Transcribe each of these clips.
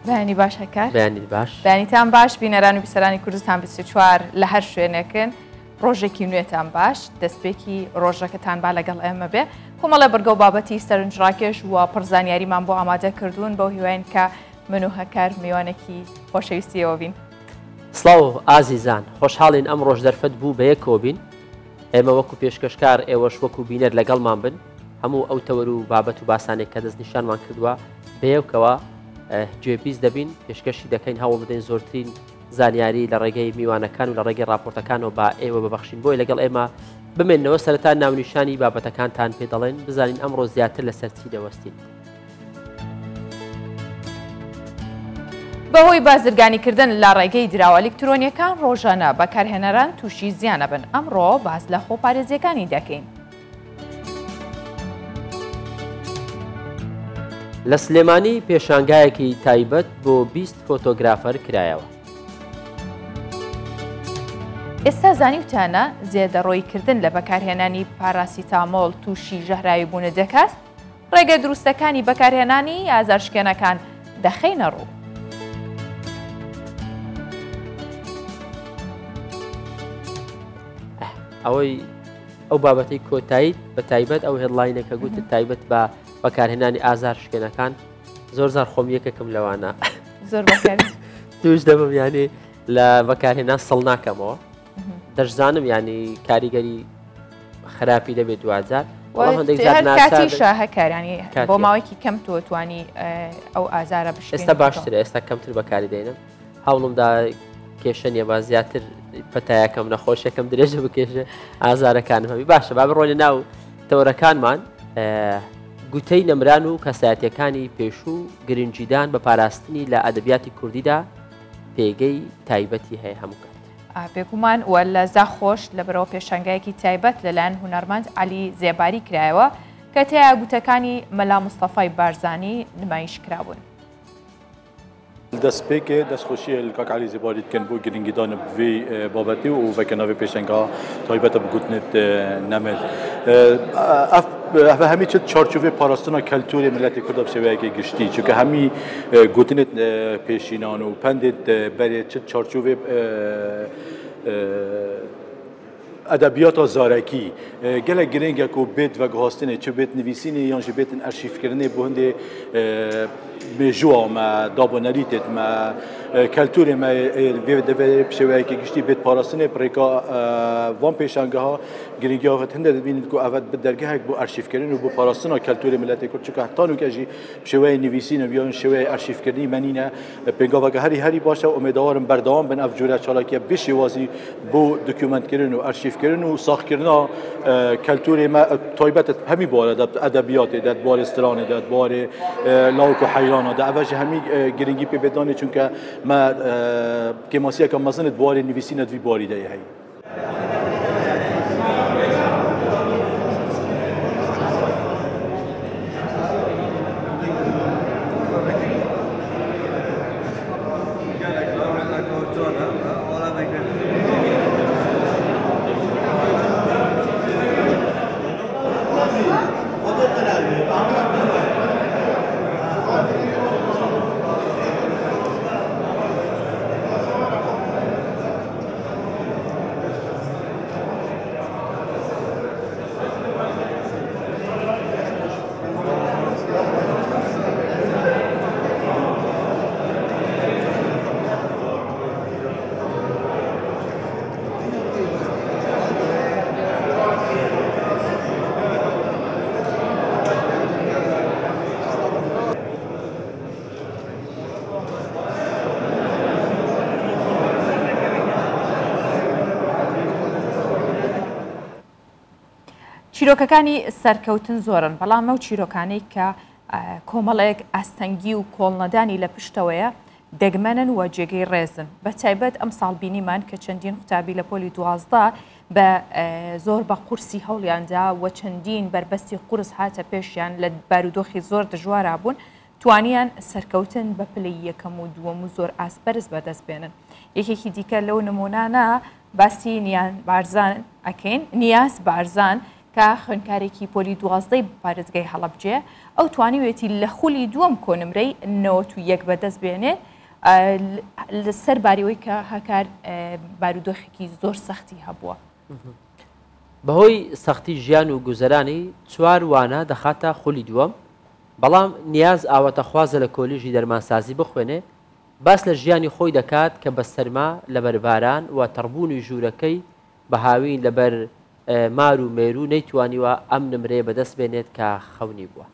بەیانی باش هەکار. بەیانیت باش. بەیانیتان باش بینەران و بیسەرانی کوردستان 24 لە هەر شوێنێکن ڕۆژێکی نوێتان باش دەستپێکی ڕۆژەکەتان با لەگەڵ ئێمە بێ کۆمەڵە بڕگە و بابەتی سەرنجڕاکێش و پڕزانیاریمان بۆ ئامادە کردوون بەو هیواین کە من و هەکار میوانێکی خۆشەویستیەوە بین. سڵاو ئازیزان خۆشحاڵین ئەمڕۆش دەرفەت بوو بەیەکەوە بین ئێمە وەکو پێشکەشکار ئێوەش وەکو بینەر لەگەڵمان بن هەموو ئەو تەوەر و بابەت و باسانێک کە دەستنیشانمان کردووە بەیەکەوە گوێبیست دەبین پێشکەشی دەکەین هەوڵ بدەین زۆرترین زانیاری لە ڕێگەی میوانەکان و لە ڕێگەی راپۆرتەکانەوە بە ئێوە ببەخشین بۆی لەگەڵ ئێمە بمێنەوە سەرەتا ناونیشانی بابەتەکانتان پێ دەڵێن بزانین ئەمڕۆ زیاتر لەسەر چی دەوەستین. بەهۆی بازرگانیکردن لە ڕێگەی دراوە ئەلیکترۆنیەکان ڕۆژانە بەکارهێنەران تووشی زیان ئەبن، ئەمڕۆ باس لە خۆپارێزیەکانی دەکەین. لە سلێمانی پێشانگایەکی تایبەت بۆ 20 فۆتۆگرافەر کرایەوە. ئێستا زانیوتانە زێدەڕۆییکردن لە بەکارهێنانی پاراسیتامۆڵ تووشی ژەهراویبوونت دەکات؟ ڕێگە دروستەکانی بەکارهێنانی ئازارشکێنەکان دەخەینە ڕوو. ئەوەی ئەو بابەتەی کۆتاییت بە تایبەت ئەو headline ە کە گوتت تایبەت بە بەکارهێنانی ئازار شکێنەکان زۆر زار خۆم یەکێکم لەوانە زۆر توش دەبم ینی لە بەکارهێنان سڵ ناکەمەوە دەشزانم ینی کاریگەری خراپی دەبێت دواجار کاتیشە هەکارانی بۆ ماوەیەکی کەم تۆ توانی ئەو ئازارە بش ئێستا باشترە ئێستا کەمتر بەکاری دێنم هەوڵمدا کێشە نیە با زیاتر پەتایەکەم نەخۆشیەکەم درێژە بکێشێ ئازارەکانم هەبی باشە با بڕۆینە ناو تەوەرەکانمان گوتەی نەمران و کەسایەتەکانی پێشوو گرنگیدان بە پاراستنی لە ئەدەبیاتی کوردیدا پێگەی تایبەتی هەیە هەموو کات. بێگومان و لە زاخۆش لەبەرەوە پێشانگایەکی تایبەت لەلایەن هونەرمەند عەلی زێباری کرایەوە کە تێیا گوتەکانی مەلا مستەفای بارزانی نمایش کرابوون. Destpêkê destxweşiyê li Kak Elî Zêbarî dikin bo girîngîdan bi vê babetê û vekirina vê pêşengeha taybet bi gotinê nemir. Ev ev hemî çi çarçovê parastina keltûrê miletê Kurd bi şêweyekê giştî çunke hemî gotinê pêşînan û pendê berê çi çarçovê Edebiyata zarekî gelek girîng e ku bêt veguhastinê, çi bêt nivîsînê yan jî bêtin erşîfkirinê bo hindê mêjûa me, dabonerîtêt me, keltûrê me vê deverê bi şêweyekî giştî bêt parastinê bi rêka van pêşangeha girîngiya xwe hinde dibînin ku ev bi dergehek bo erşîfkirin û bo parastina keltûrê miletê Kurd çunke heta nûke jî bi şêweyê nivîsînê yan şêweyê erşîfkirinî me nîne. Pêngaveke herî herî baş e û umêdewar im berdewam bin ev cure çalakiye bi şêwazî bo dokûmentkirin û erşîfkirin û saxkirina keltûrê me taybet hemî bare de edebiyatê de barê stranê de barê lawik û heyrana de ev jî hemî girîngî pê bêdanê çunke me kêmasiyeke mezin di barê nivîsîne di vî barî de ye heye. چیرۆکەکانی سەرکەوتن زۆرن، بەڵام ئەو چیرۆکانەی کە کۆمەڵێک ئاستەنگی و کۆڵنەدانی لە پشتەوەیە دەگمەنن و جێگەی ڕێزن. بە تایبەت ئەمساڵ بینیمان کە چەندین قوتابی لە پۆلی 12 بە زۆر بە قورسی هەوڵیاندا و چەندین بەربەستی قورس هاتە پێشیان لە بارودۆخی زۆر دژوارا بوون توانیان سەرکەوتن بە پلەی یەکەم و دووەم و زۆر ئاست بەرز بەدەست بێنن. یەکێکی دیکە لەو نمونانە باسی نیان بارزان ئەکەین، نیاز بارزان کە خوێندکارێکی پۆلی دوازدەی پارێزگای هەڵەبجەیە، ئەو توانیویەتی لە خولی دووەم کۆنمرەی 91 بەدەست بێنێت لەسەر باریەوەی کە هەکار بارودۆخێکی زۆر سەختی هەبووە. بەهۆی سەختی ژیان و گوزەرانی چوار وانە دەخاتە خولی دووەم، بەڵام نیاز ئاواتەخوازە لە کۆلیژی دەرمانسازی بخوێنێ، باس لە ژیانی خۆی دەکات کە بە سەرما لەبەر باران و تەڕبوونی ژوورەکەی بە هاوین لەبەر مار و مێروو نەیتوانیوە ئەم نمرەیە بەدەست بێنێت کە خەونی بووە.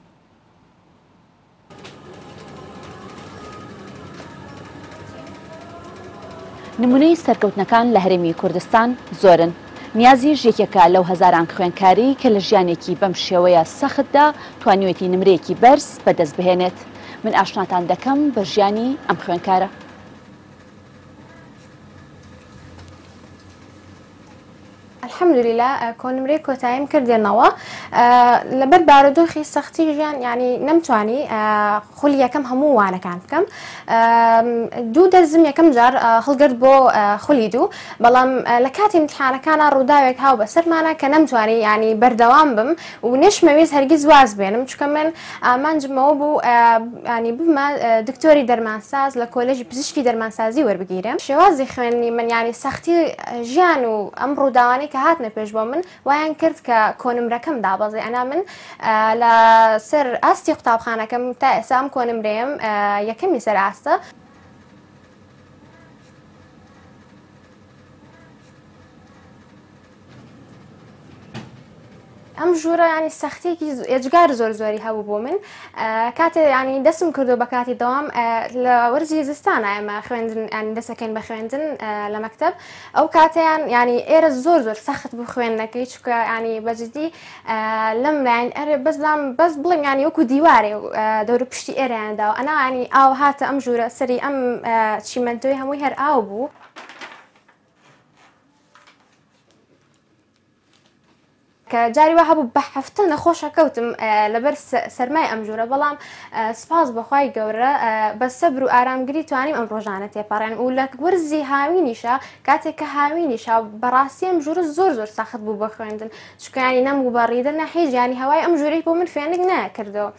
نمونەی سەرکەوتنەکان لە هەرێمی کوردستان زۆرن، نیازیش یەکێکە لەو هەزاران خوێندکارەی کە لە ژیانێکی بەم شێوەیە سەختدا توانیوێتی نمرەیەکی بەرز بەدەست بهێنێت. من ئاشناتان دەکەم بە ژیانی ئەم خوێندکارە. الحمدللە کۆنمرەی کۆتاییم کردێنەوە لەبەر بارودۆخی سەختی ژیان یعنی نەمتوانی خولی یەکەم هەموو وانەکان بکەم دوو دەرزم یەکەم جار هەڵگرت بۆ خولی دوو بەڵام لە کاتی امتحانەکانە ڕووداوێک هاو بەسەرمانە کە نەمتوانی ینی بەردەوام بم و نشمەویست هەرگیز واز بێنم چکە من ئامانجمەوە بوو ینی ببمە دکتۆری دەرمانساز لە کۆلێژی پزیشکی دەرمانسازی وەربگیرێم. شێوازی خوێندنی من یانی سەختی ژیان و ئەم ڕووداوانەی کە هاتنە پێش بۆ من وایان کرد کە کۆنمرەکەم دابەزێ ئەنا من لە سەر ئاستی قوتابخانەکەم تا ئێستا ئەم کۆنمرەیەم یەکەمی سەر ئاستە. ئەم ژوورە ینی سەختێکی ئێجگار زۆر زۆری هەبوو بۆ من کاتێ ینی دەسم کردو بە کاتی دەوام لە وەرزی زستان ئێمە خوێندن ینی دەسەکەین بە خوێندن لە مەکتب ئەو کاتیان ینی ئێرە زۆر زۆر سەخت بوو خوێندنەکەی چکە ینی بەجددی لەم لایەن ئەرێ بەس لام بەس بڵێم ینی وەکو دیوارێ دەور پشتی ئێرەیان داوە ئەنا ینی ئاو هاتە ئەم ژوورە سەری ئەم چیمەنتۆی هەمووی هەر ئاو بوو. کە جاری وا هەبوو بە هەفتە نەخۆشە کەوتم لەبەر سەرمای ئەم ژوورە بەڵام سپاس بەخوای گەورە بە سەبر و ئارامگری توانیم ئەم ڕۆژانە تێپەڕێن و لە وەرزی هاوینیشە کاتێک کە هاوینیشە بەڕاستی ئەم ژوورە زۆر زۆر سەخت بوو بۆ خوێندن چکانی نەم بوو بە ڕیدە نە هیچ ینی هەوای ئەم ژوورەی بۆ من فێنک نەکردەوە.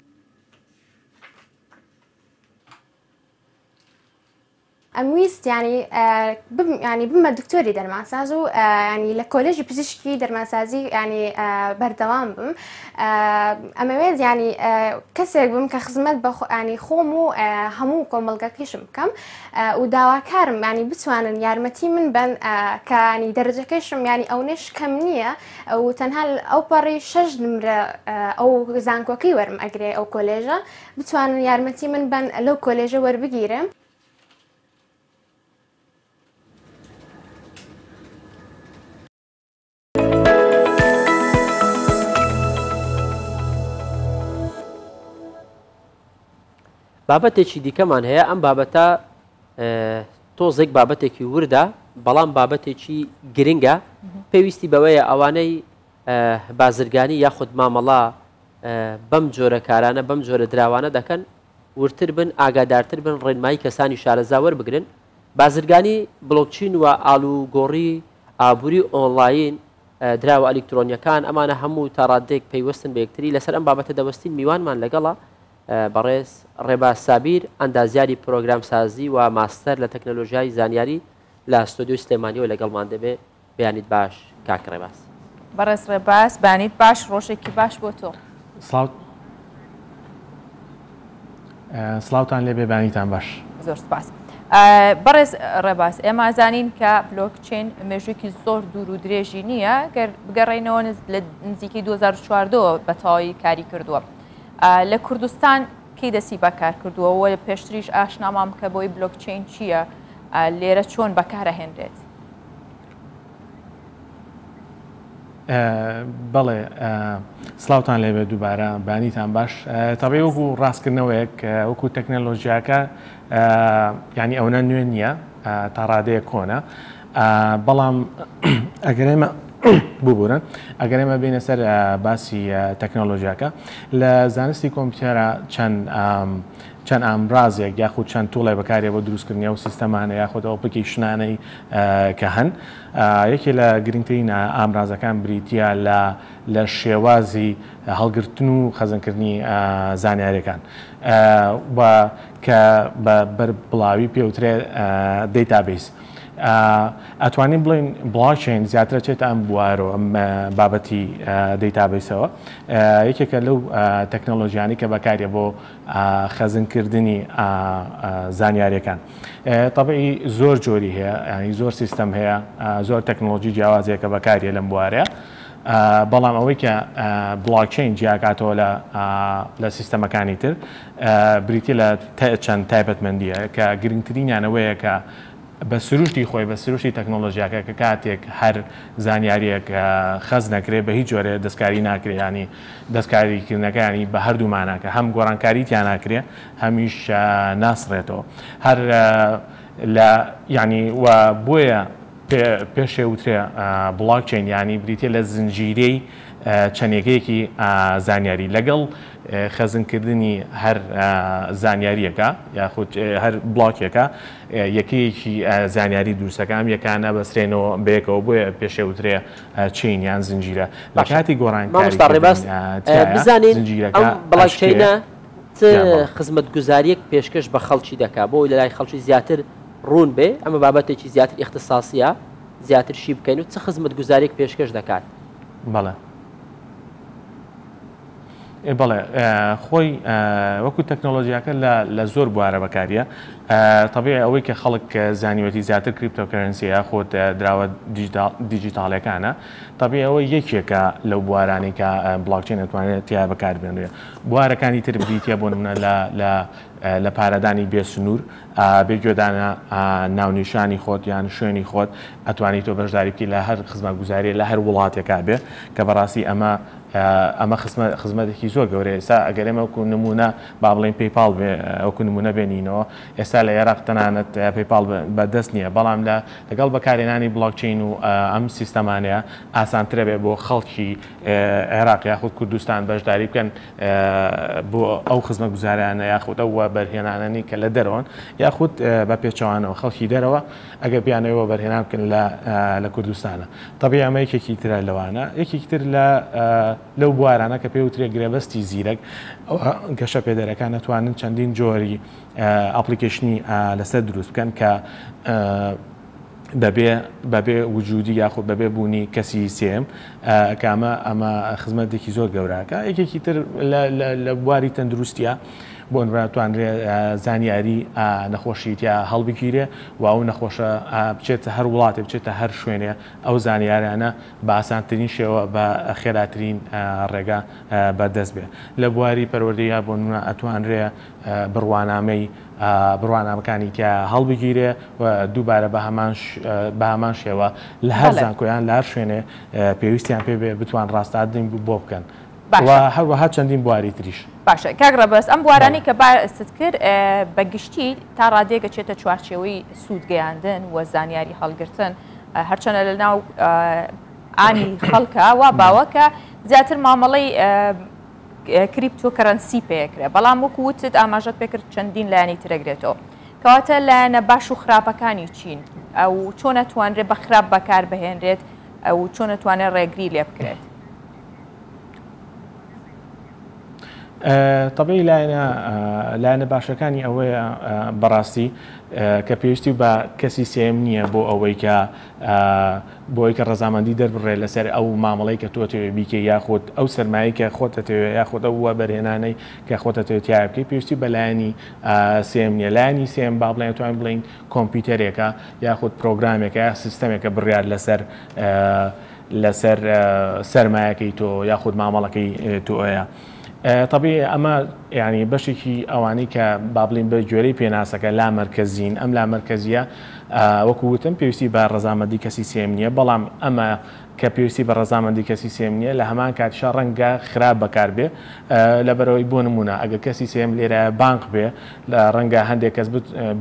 ئەمویست یانی ینی بمە دکتۆری دەرمانساز و ینی لە کۆلێژی پزیشکی دەرمانسازی ینی بەردەوام بم ئەمەوێت ینی کەسێک بم کە خزمەت بە ینی خۆم و هەموو کۆمەڵگەکەیشم بکەم و داواکارم ینی بتوانن یارمەتی من بن کە ینی دەرەجەکەیشم ینی ئەونەش کەم نییە و تەنها ئەو پەڕی شەش نمرە ئەو زانکۆکەی وەرم ئەگرێ ئەو کۆلێژە بتوانن یارمەتی من بەن لەو کۆلێژە وەربگیرێم. بابەتێکی دیکەمان هەیە ئەم بابەتە تۆزێک بابەتێکی وردە بەڵام بابەتێکی گرنگە پێویستی بەوەیە ئەوانەی بازرگانی یاخود مامەڵە بەم جۆرە کارانە بەم جۆرە دراوانە دەکەن وردتر بن ئاگادارتر بن ڕێنمایی کەسانی شارەزا وەربگرن بازرگانی بڵۆکچین و ئالوگۆڕی ئابووری ئۆنڵاین دراوە ئەلیکترۆنیەکان ئەمانە هەموو تا ڕاددەیەک پەیوەستن بە یەکتری لەسەر ئەم بابەتە دەوەستین میوانمان لەگەڵە بەڕێز ڕێباز سابیر ئەندازیاری پرۆگرامسازی و ماستەر لە تەکنەلۆژیای زانیاری لە ستۆدیۆی سلێمانیەوە لەگەڵمان دەبێ بەیانیت باش کاک ڕێباز. بەڕێز ڕێباز بەیانیت باش ڕۆژێکی باش بۆ تۆ. سڵاو سڵاوتان لێبێ بەیانیتان باش. زۆر سپاس. بەڕێز ڕێباز ئێمە ئەزانین کە بلۆکچین مێژوویەکی زۆر دوور و درێژی نییە گەر بگەڕێینەوە لە نزیکەی 2014 بە تەواوی کاری کردووە لە کوردستان کەی دەستی بەکار کردووە و پێشتریش ئاشنامان بکە بۆی بلۆکچین چییە لێرە چۆن بەکارەهێنرێت؟ بەڵێ سڵاوتان لێبێ دووبارە بەیانیتان باش تەبعی وەکو ڕاستکردنەوەیەک وەکو تەکنەلۆژیاکە یعنی ئەوەنە نوێ نییە تا ڕادەیە کۆنە بەڵام ئەگەر ئێمە ببورن ئەگەر ئێمە بێینە سەر باسی تەکنۆلۆژیاکە لە زانستی کۆمپیوتەرە چەند چەند ئامرازێک یاخود چەند tool ێ بەکارێ بۆ دروستکردنی ئەو سیستەمانە یاخود ئەو application انەی کە هەن یەکێ لە گرنگترین ئامرازەکان بریتە لە لە شێوازی هەڵگرتن و خەزنکردنی زانیاریەکان و کە بە بەربڵاوی پێوترێ database. ئەتوانین بڵێین بڵاکچەین زیاتر ئەچێتە ئەم بوارەوە ئەم بابەتی database ەوە یەکێکە لەو تەکنەلۆژیانی کە بەکاریە بۆ خەزنکردنی زانیاریەکان تەبعی زۆر جۆری هەیە ینی زۆر سیستەم هەیە زۆر تەکنەلۆژی جیاوازەیە کە بەکاریە لەم بوارەیە بەڵام ئەوەی کە بڵاکچین جیاکاتەوە لە لە سیستەمەکانی تر بریتە لە چەند تایبەتمەندیە کە گرنگترینیانەوەیە کە بە سروشتی خۆی، بە سروشتی تەکنۆلۆژیاکە کە کاتێک هەر زانیارییەک خەز نەکرێ بە هیچ جۆرێ دەستکاری ناکرێ یانی دەستکاری کردنەکە یانی بە هەردوو ماناکە هەم گۆڕانکاری تیا ناکرێ هەمیش ناسڕێتەوە هەر لە یانی و بۆیە پێشێ وترێ بڵاکچەین یانی بریتە لە زنجیرەی چەند یەکەیەکی زانیاری لەگەڵ خەزنکردنی هەر زانیاریەکە یاخود هەر بڵاکێکە یەکەیەکی زانیاری دروستەکە ئەم یەکانە بەسرێنەوە بەیەکەوە بۆیە پێشێوترێ chain یان زنجیرە لە کاتی گۆڕانکاری ڕێباز بزانین زنجیرەکە بڵاکچەینە چ خزمەتگوزاریەک پێشکەش بە خەڵکی دەکا بۆ لە لای خەڵکی زیاتر ڕوون بێ ئەمە بابەتێکی زیاتر ئیختساسیە زیاتر شی بکەین و چ خزمەتگوزاریەک پێشکەش دەکات؟ بەڵێ بەڵێ خۆی وەکو تەکنۆلۆژیاکە لە زۆر بوارە بەکاریە تەبیعی ئەوەی کە خەڵک زانیوەتی زیاتر cryptocurrency یاخود دراوە دیجیتاڵەکانە تەبیعی ئەوە یەکێکە لەو بوارانەی کە بڵاکچین ئەتوانێت تیا بەکاربێنرێ بوارەکانی تر بریتە بۆ نمونە لە لە لە پارەدانی بێسنوور بێ گوێدانە ناونیشانی خۆت یان شوێنی خۆت ئەتوانی تۆ بەشداری بکەی لە هەر خزمەتگوزاریە لە هەر وڵاتێکا بێ کە بەڕاستی ئەمە ئەمە خزمەتێکی زۆر گەورەیە ئێستا ئەگەر ئێمە وەکو نمونە با بڵێین PayPal بێ وەکو نمونە بێنینەوە ئێستا لە عێراق تەنانەت PayPal بە دەست نییە بەڵام لە لەگەڵ بەکارهێنانی بڵاکچین و ئەم سیستەمانەیە ئاسانترە بێ بۆ خەڵکی عێراق یاخود کوردستان بەشداری بکەن بۆ ئەو خزمەتگوزاریانە یاخود ئەو وەبەرهێنانەنی کە لە دەرەوەن یاخود بە پێچەوانەوە خەڵکی دەرەوە ئەگەر بیانەوێ وەبەرهێنان بکەن لە لە کوردستانە تەبیعی ئەمە یەکێکی ترە لەوانە یەکێکی تر لە لەو بوارانە کە پێوترێ گرێبەستی زیرەک ئەوە گەشەپێدەرەکان ئەتوانن چەندین جۆری application ی لەسەر دروست بکەن کە بەبێ بەبێ وجودی یاخود بەبێ بوونی کەسی سێم کە ئەمە ئەمە خزمەتێکی زۆر گەوراکە یەکێکی تر لە بواری تەندروستیە بۆ نمونە توانرێ زانیاری نەخۆشی تیا هەڵبگیرێ و ئەو نەخۆشە بچێتە هەر وڵاتێ بچێتە هەر شوێنێ ئەو زانیارانە بە ئاسانترین شێوە بە خێراترین ڕێگا بەردەست بێ لە بواری پەروەردەیە بۆ نمونە ئەتوانرێ بڕوانامەی بڕوانامەکانی تیا هەڵبگیرێ و دووبارە بە هەمان بە هەمان شێوە لە هەر زانکۆیان لە هەر شوێنێ پێویستیان پێ بێ بتوان ڕاستاردن بۆ بکەن و هەروەها چەندین بواری تریش. باشە کاک ڕەبەست ئەم بوارانەی کە باست کرد بە گشتی تا ڕادەیەک ئەچێتە چوارچێوەی سوود گەیاندن و زانیاری هەڵگرتن هەرچەنە لە ناو عامی خەڵکە وا باوە کە زیاتر مامەڵەی cryptocurrency پێکرێ بەڵام وەکو وتت ئاماژەت پێکرد چەندین لایەنی ترەگرێتەوە کەواتە لایەنە باش و خراپەکانی چین ئەو چۆن ئەتوانرێت بە خراپ بەکار بهێنرێت ئەو چۆن ئەتوانێت ڕێگری لێ بکرێت؟ تەبعی لایەنە لایەنە باشەکانی ئەوەیە بەڕاستی کە پێویستی بە کەسی سێم نییە بۆ ئەوەی کە بۆی کە ڕەزامەندی دەربڕێ لەسەر ئەو مامەڵەی کە تۆ تەوێ بیکەی یاخود ئەو سەرمایەی کە خۆت دەتەوێ یاخود ئەو وەبەرهێنانەی کە خۆت دەتەوێ تیایا بکەی پێویستی بە لایەنی سێم نییە لایەنی سێم با بڵێن توانین بڵێین کۆمپیوتەرێکە یاخود پرۆگرامێکە یا سیستەمێکە بڕیار لەسەر لەسەر سەرمایەکەی تۆ یاخود مامەڵەکەی تۆیە. تەبیعی ئەمە یانی بەشێکی ئەوانەی کە با بڵێین بە گوێرەی پێناسەکە لامەرکەزین ئەم لامەرکەزیە وەکو وتم پێویستی بە ڕەزامەندی کەسی سێم نییە بەڵام ئەمە کە پێویستی بە ڕەزامەندی کەسی سێیەم نییە، لە هەمان کاتیشا ڕەنگە خراپ بەکار بێ، لەبەرئەوەی بۆ نموونە ئەگەر کەسی سێیەم لێرە بانق بێ، ڕەنگە هەندێک کەس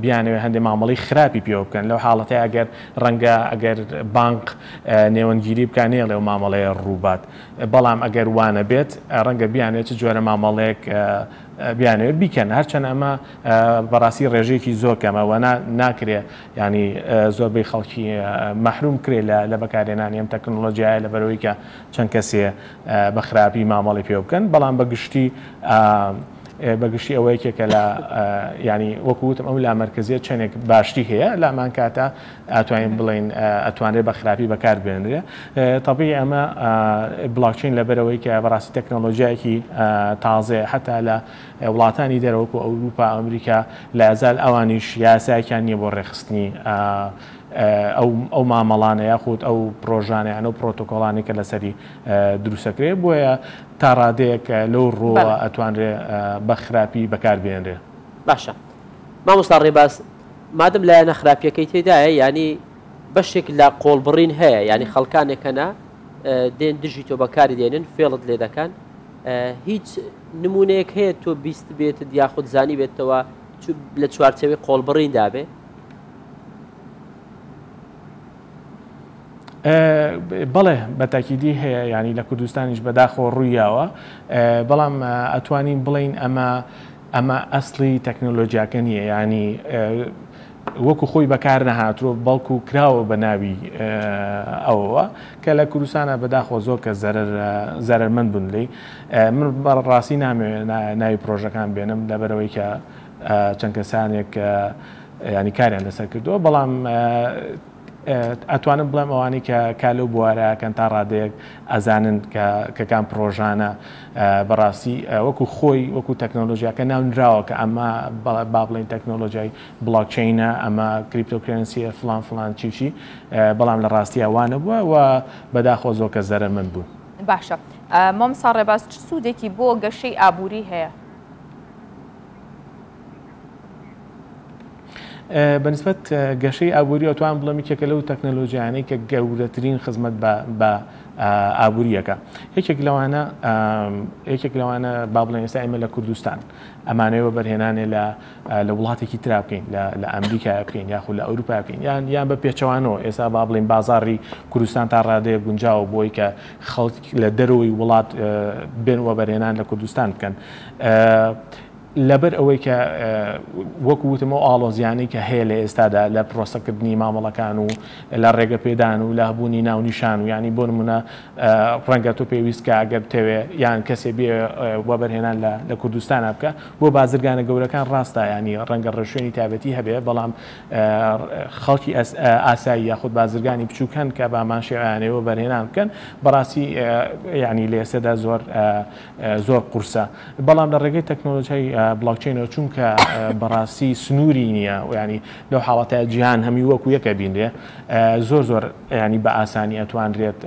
بیانەوێ هەندێ مامەڵەی خراپی پێوە بکەن، لەو حاڵەتەی ئەگەر ڕەنگە ئەگەر بانق نێوەندگیری بکا نەیەڵێ ئەو مامەڵەیە ڕووبات، بەڵام ئەگەر وانەبێت ڕەنگە بیانەوێ چ جۆرە مامەڵەیەک بیانەوێت بیکەن، هەرچەند ئەمە بەڕاستی ڕێژەیەکی زۆر کەمە و ناکرێ یانی زۆربەی خەڵکی مەحروم کرێ لە بەکارهێنانی ئەم تەکنۆلۆژیایە لەبەرئەوەی کە چەند کەسێ بە خراپی مامەڵەی پێوە بکەن، بەڵام بە گشتی بە گشتی ئەوە یەکێکە لە یانی وەکو وتم ئەو لامەرکەزیە چەندێک باشی هەیە لامان کاتە ئەتوانین بڵێین ئەتوانرێت بە خراپی بەکار بێنرێ تەبیعی ئەمە بلاکچین لەبەرەوەی کە بەڕاستی تەکنۆلۆژیایەکی تازەیە حتا لە وڵاتانی دەرەوە وەکو ئەوروپا ئەمریکا لازال ئەوانیش یاسایەکیان نییە بۆ ڕێکخستنی ئەو ئەو مامەڵانە یاخود ئەو پرۆژانە یان ئەو پرۆتۆکۆڵانی کە لەسەری دروستەکرێ بۆیە تا ڕادەیەک لەو ڕووە ئەتوانرێ بە خراپی بەکار بێنرێ. باشە مامۆستا ڕێباز مادەم لایەنە خراپیەکەی تێدایە یانی بەشێک لە قۆڵبڕین هەیە یانی خەڵکانێک هەنە دێن دژی تۆ بەکاری دێنن فێڵت لێ دەکەن هیچ نمونەیەک هەیە تۆ بیست بێتت یاخود زانی بێتەوە لە چوارچەوەی قۆڵبڕین دابێ؟ بەڵێ بە تاکیدی هەیە ینی لە کوردستانیش بەداخەوە ڕوویاوە بەڵام ئەتوانین بڵین ئەمە ئەمە ئەسڵی تەکنۆلۆجیاکە نییە یانی وەکو خۆی بەکار نەهاتووە بەڵکو کراوە بە ناوی ئەوەوە کە لە کوردستانە بەداخەوە زۆر کە زەرەر زەرەرمەند بوون لێی من بەڕاستی نامەوێت ناوی پرۆژەکان بێنم لەبەرەوەی کە چەند کەسانێک ینی کاریان لەسەر کردووە بەڵام ئەتوانم بڵێم ئەوانەی کە کار لەو بوارە ئەکەن تا ڕادەیەک ئەزانن کە کە کام پڕۆژانە بەڕاستی وەکو خۆی وەکو تەکنۆلۆژیاکە ناونراوە کە ئەمە با بڵێین تەکنۆلۆژیای بڵاکچەینە ئەمە کریپتۆکرەنسیە فڵان فڵان چی چی بەڵام لە ڕاستیا وا نەبووە و بەداخەوە زۆر کەس زەرەرمەند بوون. باشە مامۆستا ڕێباز چ سوودێکی بۆ گەشەی ئابووری هەیە؟ بەنسبەت گەشەی ئابووری ئەتوان بڵێم یەکێکە لەو تەکنەلۆژیانەی کە گەورەترین خزمەت بە ئابووریەکە یەکێک لەوانە یەکێک لەوانە با بڵێن ئێستا ئێمە لە کوردستان ئەمانەوە وەبەرهێنانێ لە لە وڵاتێکی ترا بکەین لە ئەمریکا بکەین یاخود لە ئەوروپا بکەین یان یان بە پێچەوانەوە ئێستا با بڵێن بازاڕی کوردستان تا ڕادەیە گونجاوە بۆی کە خەڵک لە دەرەوەی وڵات بێن وەبەرهێنان لە کوردستان بکەن. لەبەر ئەوەی کە وەکو وتم ئەو ئاڵۆزیانەی کە هەیە لە ئێستادا لە پرۆسەکردنی مامەڵەکان و لە ڕێگەپێدان و لە هەبوونی ناونیشان و یانی بۆ نمونە ڕەنگە تۆ پێویست کە ئەگەر بتەوێ یان کەسێ بێ وەبەرهێنان لە لە کوردستانا بکە بۆ بازرگانە گەورەکان ڕاستە ینی ڕەنگە ڕێوشوێنی تایبەتی هەبێ بەڵام خەڵکی ئاسایی یاخود بازرگانی بچووک هەن کە بە هەمان شێوە ئەیانەوێ وەبەرهێنان بکەن بەڕاستی یانی لە ئێستادا زۆر زۆر قورسە بەڵام لە ڕێگەی تەکنۆلۆژیای بڵاکچینەوە چونکە بەڕاستی سنووری نییە ینی لەو حاڵەتە جیهان هەمی وەکو یەکە بینرێ زۆر زۆر ینی بە ئاسانی ئەتوانرێت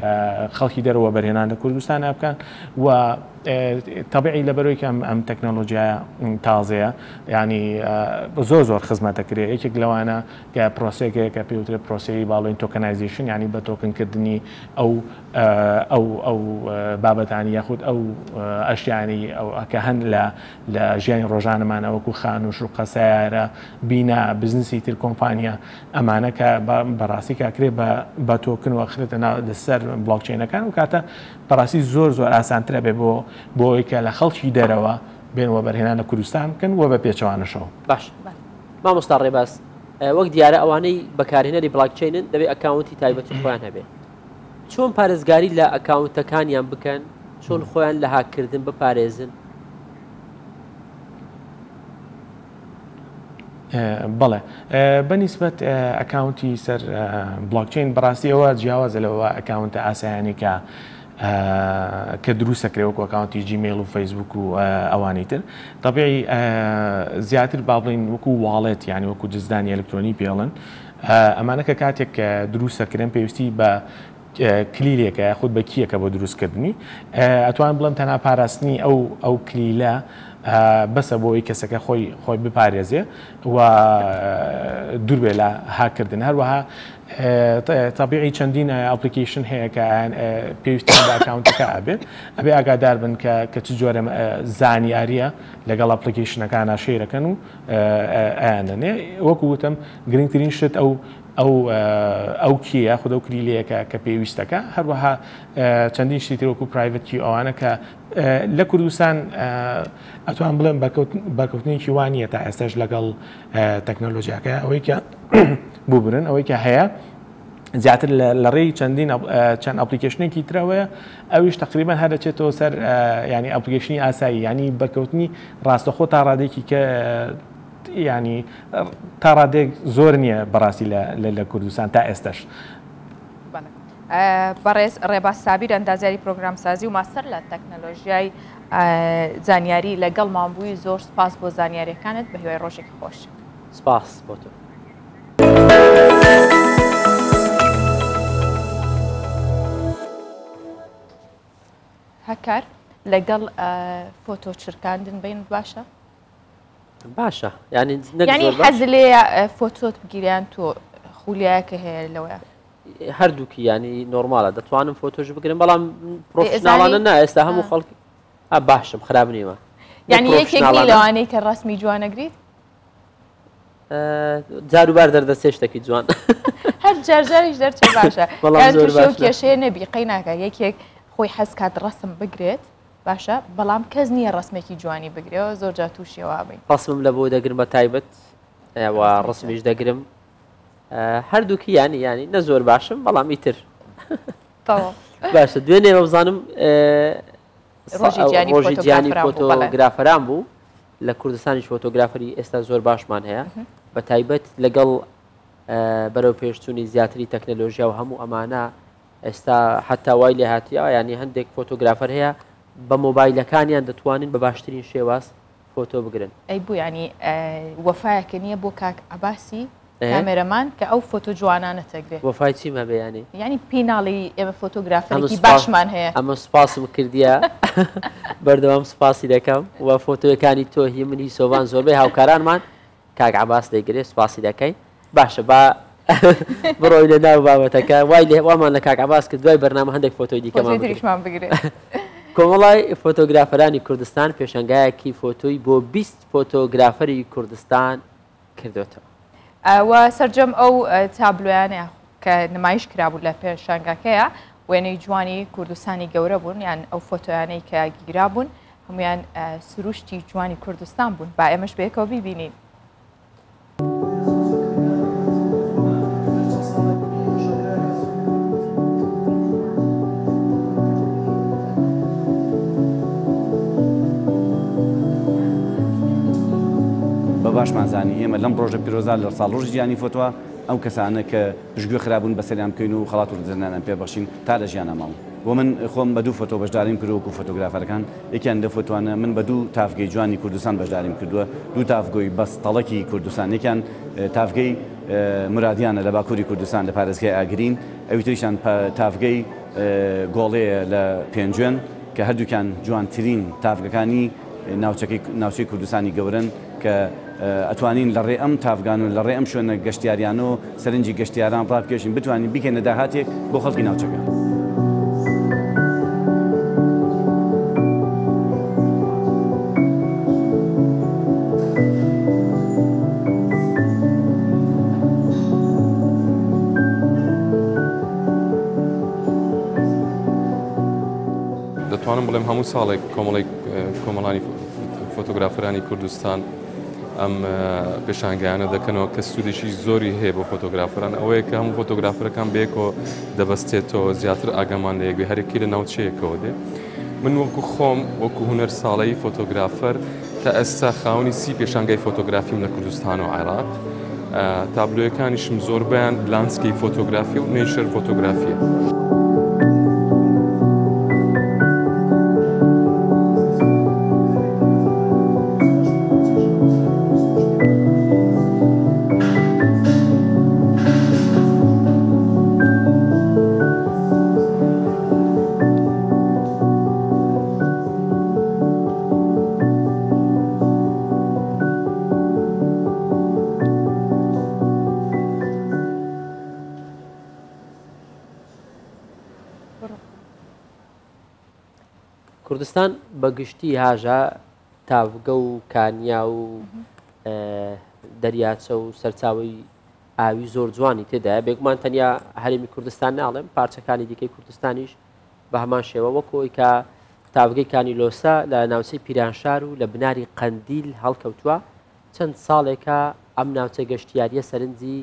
خەڵکی دەرەوە بەرهێنان لە کوردستان بکەن و تەبعی لەبەرەوەی کە ئەم تەکنۆلۆژیایە تازەیە ینی زۆر زۆر خزمەتەکرێ یەکێک لەوانە کە پرۆسێکەیە کە پێوترێت پرۆسەی باڵێن tokenization ینی بە تۆکنکردنی ئەو ئەو ئەو بابەتانی یاخود ئەو ئەشیانی ئەو کە هەن لە لە ژیانی ڕۆژانەمانە وەکو خانوو شوقە سیارە بینا بزنسی تر کۆمپانیا ئەمانە کە بەڕاستی کاکرێ بە بە token و ئەخرێتە ناو لەسەر بڵاکچینەکان و کاتە بەڕاستی زۆر زۆر ئاسانترە بێ بۆ بۆ ئەوەی کە لە خەڵکی دەرەوە بێن وەبەرهێنان لە کوردستان بکەن و بە پێچەوانەشەوە. باش مامۆستا ڕێباز وەک دیارە ئەوانەی بەکارهێنەری بڵاکچەینن دەبێ ئەکاونتی تایبەتی خۆیان هەبێ چۆن پارێزگاری لە ئەکاونتەکانیان بکەن؟ چۆن خۆیان لە هاککردن بپارێزن؟ بەڵێ بەنیسبەت ئەکاونتی سەر بلاکچین بەڕاستی ئەوە جیاوازە لەوە ئەکاونتە ئاسایانی کە کە دروستەکرێ وەکو ئەکاونتی جیمەیل و فەیسبوک و ئەوانی تر طبیعی زیاتر با بڵین وەکو wallet یعنی وەکو جزدانی ئەلکترۆنی پێڵن ئەمانە کە کاتێک دروستەکرێن پێویستی بە کلیلێکە یاخود بە key یەکە بۆ دروستکردنی ئەتوان بڵێم تەنها پاراستنی ئەو ئەو کلیلە. بەسە بۆ ئەوەی کەسەکە خۆی خۆی بپارێزێ و دوور بێ لە هاککردن. هەروەها تەبیعی چەندین application هەیە کە پێویستیان بە account ەکە ئەبێت، ئەبێ ئاگادار بن کە کە چ جۆرە زانیاریە لەگەڵ application ەکانا share ەکەن و ئەیانەنێ. وەکو وتم گرنگترین شت ئەو ئەو ئەو key یە یاخود ئەو کلیلەیە کە کە پێویستەکە. هەروەها چەندین شتی تر وەکو private key ئەوانە کە لە کوردستان ئەتوان بڵێم بەرکەوتنێکی وا نییە تا ئێستاش لەگەڵ تەکنەلۆژیاکە. ئەوەی کە ببورن ئەوەی کە هەیە زیاتر لە ڕێی چەندین چەند application ێکی ترەوەیە، ئەویش تقریبا هەر دەچێتەوە سەر ینی application ی ئاسایی، ینی بەرکەوتنی ڕاستەخۆ تا ڕادێکی کە ینی تا ڕادێک زۆر نییە بەڕاستی لە کوردستان تا ئێستش. بەڕێز ڕێباز سابیر ئەندازیاری پرۆگرامسازی و ماستەر لە تەکنەلۆژیای زانیاری لەگەڵمان بووی، زۆر سپاس بۆ زانیاریەکانت، بە هیوای ڕۆژێکی خۆش. سپاس بۆ تۆ. هەکار لەگەڵ فۆتۆ چرکاندن بین باشە؟ باشە ینی ینی حەز لێیە فۆتۆت بگیریان تۆ خولیایەکە هەیە لەوەیە؟ هەردووکی ینی نۆرمالە دەتوانم فۆتۆش بگرم بەڵام professional انە نا ئێستا هەموو خەڵکی باشم خراپ نیوە. یعنی یەکێک لەوانەی کە ڕسمی جوانەگریت جاروبار دەردەچێ شتێکی جوان. هەر جارجاریش دەرچێ باشە بەڵام زۆر باشە کێشەیە نەبی قەی ناکە یەکێک خۆی حەز کات ڕسم بگرێت باشە بەڵام کەس نییە ڕسمێکی جوانی بگرێەوە زۆر جا تووشیەوە بین. ڕسمم لە بۆ دەگرم بە تایبەت و ڕسمیش دەگرم هەردووکی ینی ینی نە زۆر باشم بەڵام ئیتر باشە دوێنێ بزانم ڕۆژی جیهانی فۆتۆگرافەران بوو لە کوردستانیش فۆتۆگرافەری ئێستا زۆر باشمان هەیە بە تایبەت لەگەڵ بەرەو پێشچوونی زیاتری تەکنەلۆژیا و هەموو ئەمانە ئێستا حتا وای لێ هاتیە ینی هەندێک فۆتۆگرافەر هەیە بە مۆبایلەکانیان دەتوانین بە باشترین شێواز فۆتۆ بگرن. ئەی بۆ یانی وەفایەکە نییە بۆ کاک عەباسی کامێرەمان کە ئەو فۆتۆ جوانانە تەگرێ؟ وەفای چیم هەبێ یانی؟ یانی پێی ناڵێی ئێمە فۆتۆگرافەرێکی باشمان هەیە. ئەمە سوپاسم کردیە بەردەوام سوپاسی دەکەم و فۆتۆیەکانی تۆ هی من هی سۆڤان زۆربەی هاوکارانمان کاک عەباس دەیگرێ سوپاسی دەکەین. باشە با بڕۆینە ناو بابەتەکە وای لێ وامان لە کاک عەباس کرد دوای بەرنامە هەندێک فۆتۆی دیکەمان بگرێ. کۆمەڵای فۆتۆگرافەرانی کوردستان پێشەنگایەکی فۆتۆی بۆ 20 فۆتۆگرافەری کوردستان کردوێتەوە. و سەرجەم ئەو تابلۆیانە کە نمایش کرابوو لە پێشانگاکەیە وێنەی جوانی کوردستانی گەورە بوون یان ئەو فۆتۆیانەی کە گیرابوون هەمویان سروشتی جوانی کوردستان بوون با ئێمەش بەیەکەوە بیبینین. بە باشمان زانی ئێمە لەم ڕۆژە پیرۆزە لە ساڵڕۆژی جیهانی فۆتۆ ئەو کەسانە کە پشتگوێ خرابوون بەسەریان بکەین و خەڵات و ڕێزلێنانیان پێ بەخشین تا لە ژیانا ماون. بۆ من خۆم بە دوو فۆتۆ بەشداریم کردووە وەکوو فۆتۆگرافەرەکان، یەکیان لەو فۆتۆانە من بە دوو تاڤگەی جوانی کوردستان بەشداریم کردووە، دوو تاڤگۆی بەستەڵەکی کوردستان، یەکیان تاڤگەی مورادیانە لە باکووری کوردستان لە پارێزگای ئاگرین، ئەوی تریشیان تاڤگەی گۆڵێیە لە پێنجوێن کە هەردووکیان جوانترین تاڤگەکانی ناوچەکەی ناوچەی کوردستانی گەورەن کە ئەتوانین لە ڕێ ئەم تاڤگان و لە ڕێ ئەم شوێنە گەشتیاریانەوە سەرنجی گەشتیاران ڕابکێشین بتوانین بیکەینە داهاتێک بۆ خەڵکی ناوچەکە. دەتوانم بڵێم هەموو ساڵێک کۆمەڵێک کۆمەڵانی فۆتۆگرافەرانی کوردستان ئەم پێشانگایانە دەکەنەوە کە سوودێکی زۆری هەیە بۆ فۆتۆگرافەران ئەوەیە کە هەموو فۆتۆگرافەرەکان بەیەکەوە دەبەستێتەوە زیاتر ئاگامان لە یەکبێ هەرێکی لە ناوچەیەکەوە دێ من وەکو خۆم وەکو هونەر ساڵەی فۆتۆگرافەر تا ئێستا خاوەنی سی پێشانگای فۆتۆگرافیم لە کوردستان و عێراق تابلۆیەکانیشم زۆربەیان landscape فۆتۆگرافی و nature فۆتۆگرافیە. کوردستان بە گشتی هاژە تاڤگە و کانیا و دەریاچە و سەرچاوەی ئاوی زۆر جوانی تێدایە بێگومان تەنیا هەرێمی کوردستان ناڵێم پارچەکانی دیکەی کوردستانیش بە هەمان شێوە وەکۆی کە تاڤگەی کانی لۆسە لە ناوچەی پیرانشار و لە بناری قەندیل هەڵکەوتووە چەند ساڵێکە ئەم ناوچە گەشتیاریە سەرنجی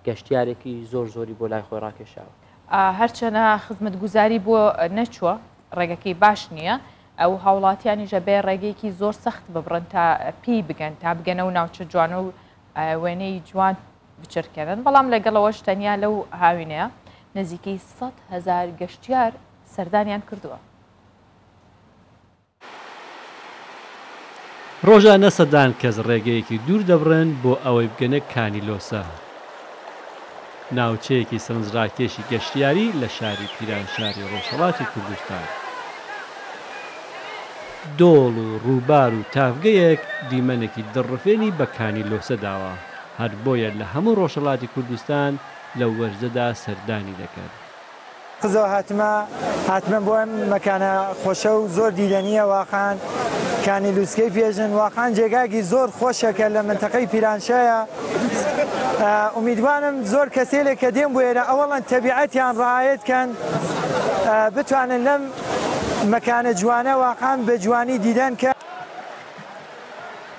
گەشتیارێکی زۆر زۆری بۆ لای خۆی ڕاکێشاوە. هەرچەنە خزمەتگوزاری بۆ نەچووە ڕێگەکەی باش نییە ئەو هاوڵاتیانیش ئەبێ ڕێگەیەکی زۆر سەخت ببڕن تا پێی بگەن تا بگەنە و ناوچە جوانە و وێنەی جوان بچرکێنن بەڵام لەگەڵەوەش تەنیا لەو هاوینەیە نزیکەی 100 هەزار گەشتیار سەردانیان کردووە. ڕۆژانە سەدان کەس ڕێگەیەکی دوور دەبڕن بۆ ئەوەی بگەنە کانی لۆسە، ناوچەیەکی سەرنجڕاکێشی گەشتیاری لە شاری پیرانشاری ڕۆژهەڵاتی کوردستان. دۆڵ و ڕووبار و تاڤگەیەک دیمەنێکی دڵڕفێنی بە کانی لۆسە داوە، هەر بۆیە لە هەموو ڕۆژهەڵاتی کوردستان لەو وەرزەدا سەردانی دەکەن. قزەوە هاتمە هاتمە بۆ ئەم مەکانە خۆشە و زۆر دیدەنیە واقعەن کانی لوسکەی پێژن واقعەن جێگایەکی زۆر خۆشە کە لە منتەقەی پیرانشایە ئومیدوانم زۆر کەسێلێک کە دێن بۆ ئێرە ئەوەڵەن تەبیعەتیان ڕعایەت کەن بتوانن لەم مەکانە جوانە واقعەن بە جوانی دیدەن کەن.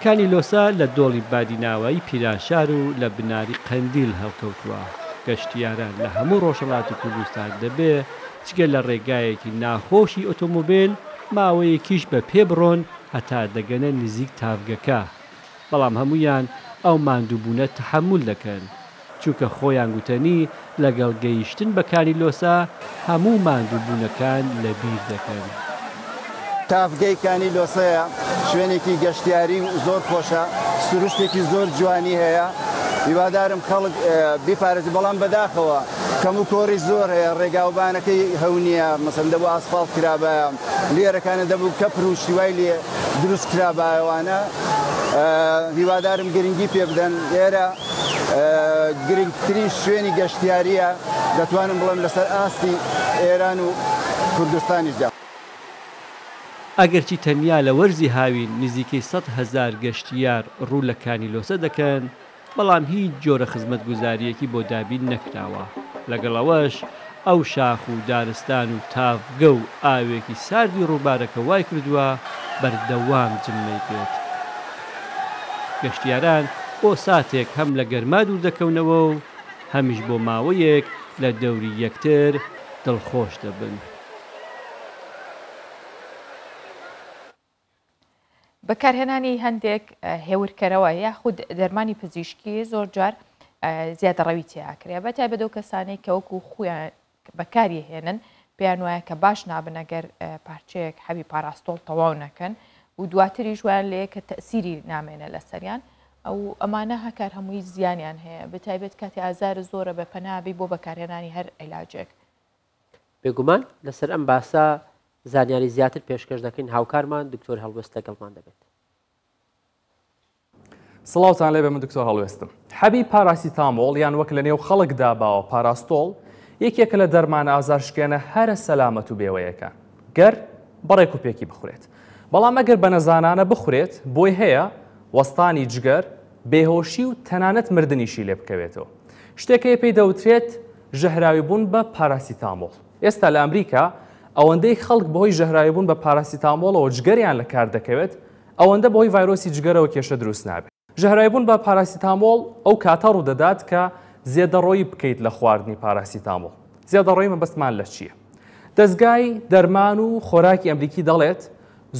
کانی لۆسە لە دۆڵی بادیناوایی پیرانشار و لە بناری قەندیل هەڵکەوتووە، گەشتیاران لە هەموو ڕۆژهەڵاتی کوردستان دەبێ جگە لە ڕێگایەکی ناخۆشی ئۆتۆمۆبێل ماوەیەکیش بە پێ بڕۆن هەتا دەگەنە نزیک تاڤگەکە، بەڵام هەموویان ئەو ماندووبوونە تەحەمول دەکەن. چونکە خۆیان گوتەنی لەگەڵ گەیشتن بە کانی لۆسە هەموو ماندووبوونەکان لەبیر دەکەن. تاڤگەی کانی لۆسەیە، شوێنێکی گەشتیاری و زۆر خۆشە، سروشتێکی زۆر جوانی هەیە، هیوادارم خەڵک بیپارێزێت، بەڵام بەداخەوە کەموکۆڕی زۆر هەیە، ڕێگاوبانەکەی هەو نییە، مەسەلەن دەبوو ئاسفاڵت کرابایە، لێرەکانە دەبوو کەپر و شتی وای لێ دروست کرابایەوانە، هیوادارم گرنگی پێ بدەن، ئێرە گرنگترین شوێنی گەشتیارییە دەتوانم بڵێم لەسەر ئاستی ئێران و کوردستانیشدا. ئەگەرچی تەنیا لە وەرزی هاوین نزیکەی 100,000 گەشتیار ڕوو لە کانی لۆسە دەکەن، بەڵام هیچ جۆرە خزمەتگوزارییەکی بۆ دابین نەکراوە، لەگەڵ ئەوەش ئەو شاخ و دارستان و تاڤگە و ئاوێکی ساردی ڕووبارەکە وایکردووە بەردەوام جممەی بێت. گەشتیاران بۆ ساتێک هەم لە گەرما دووردەکەونەوە و هەمیش بۆ ماوەیەک لە دەوری یەکتر دڵخۆش دەبن. بەکارهێنانی هەندێک هێورکەرەوە یاخود دەرمانی پزیشکی زۆر جار زیادەڕەوی تیاکرێ بە تایبەت ئەو کەسانەی کە وەکو خۆیان بەکاری هێنن پێیان وایە کە باش نابن ئەگەر پارچەیەک حەبی پاراستۆڵ تەواو نەکەن و دواتریش وایان لێ کە تەسیری نامێنە لەسەریان ئەو ئەمانە هەکار هەمووی زیانیان هەیە بەتایبەت کاتی ئازار زۆرە بە پەنابی بۆ بەکارهێنانی هەر عیلاجێک. بێگومان لەسەر ئەم باسە زانیاری زیاتر پێشکەش دەکەین هاوکارمان دکتۆر هەڵوێست لەگەڵمان دەبێت. سڵاوتان لێبێ من دکتۆر هەڵوێستم. حەبی پاراسیتامۆڵ یان وەک لە نێو خەڵکدا باوە پاراستۆڵ یەکێکە لە دەرمانە ئازارشکێنە هەرە سەلامەت و بێوەیەکان گەر بە ڕێکوپێکی بخورێت. بەڵام ئەگەر بە نەزانانە بخورێت بۆی هەیە وەستانی جگەر، بێهۆشی و تەنانەت مردنیشی لێ بکەوێتەوە. شتێک هەیە پێی دەوترێت ژەهراویبوون بە پاراسیتامۆڵ. ئێستا لە ئەمریکا ئەوەندەی خەڵک بەهۆی ژەهراویبوون بە پاراسیتامۆڵەوە جگەریان لە کار دەکەوێت، ئەوەندە بەهۆی ڤایرۆسی جگەرەوە کێشە دروست نابێت. ژەهراویبوون بە پاراسیتامۆڵ ئەو کاتە ڕوودەدات کە زێدەڕۆیی بکەیت لە خواردنی پاراسیتامۆڵ. زێدەڕۆیی مەبەستمان لە چییە؟ دەزگای دەرمان و خۆراکی ئەمریکی دەڵێت،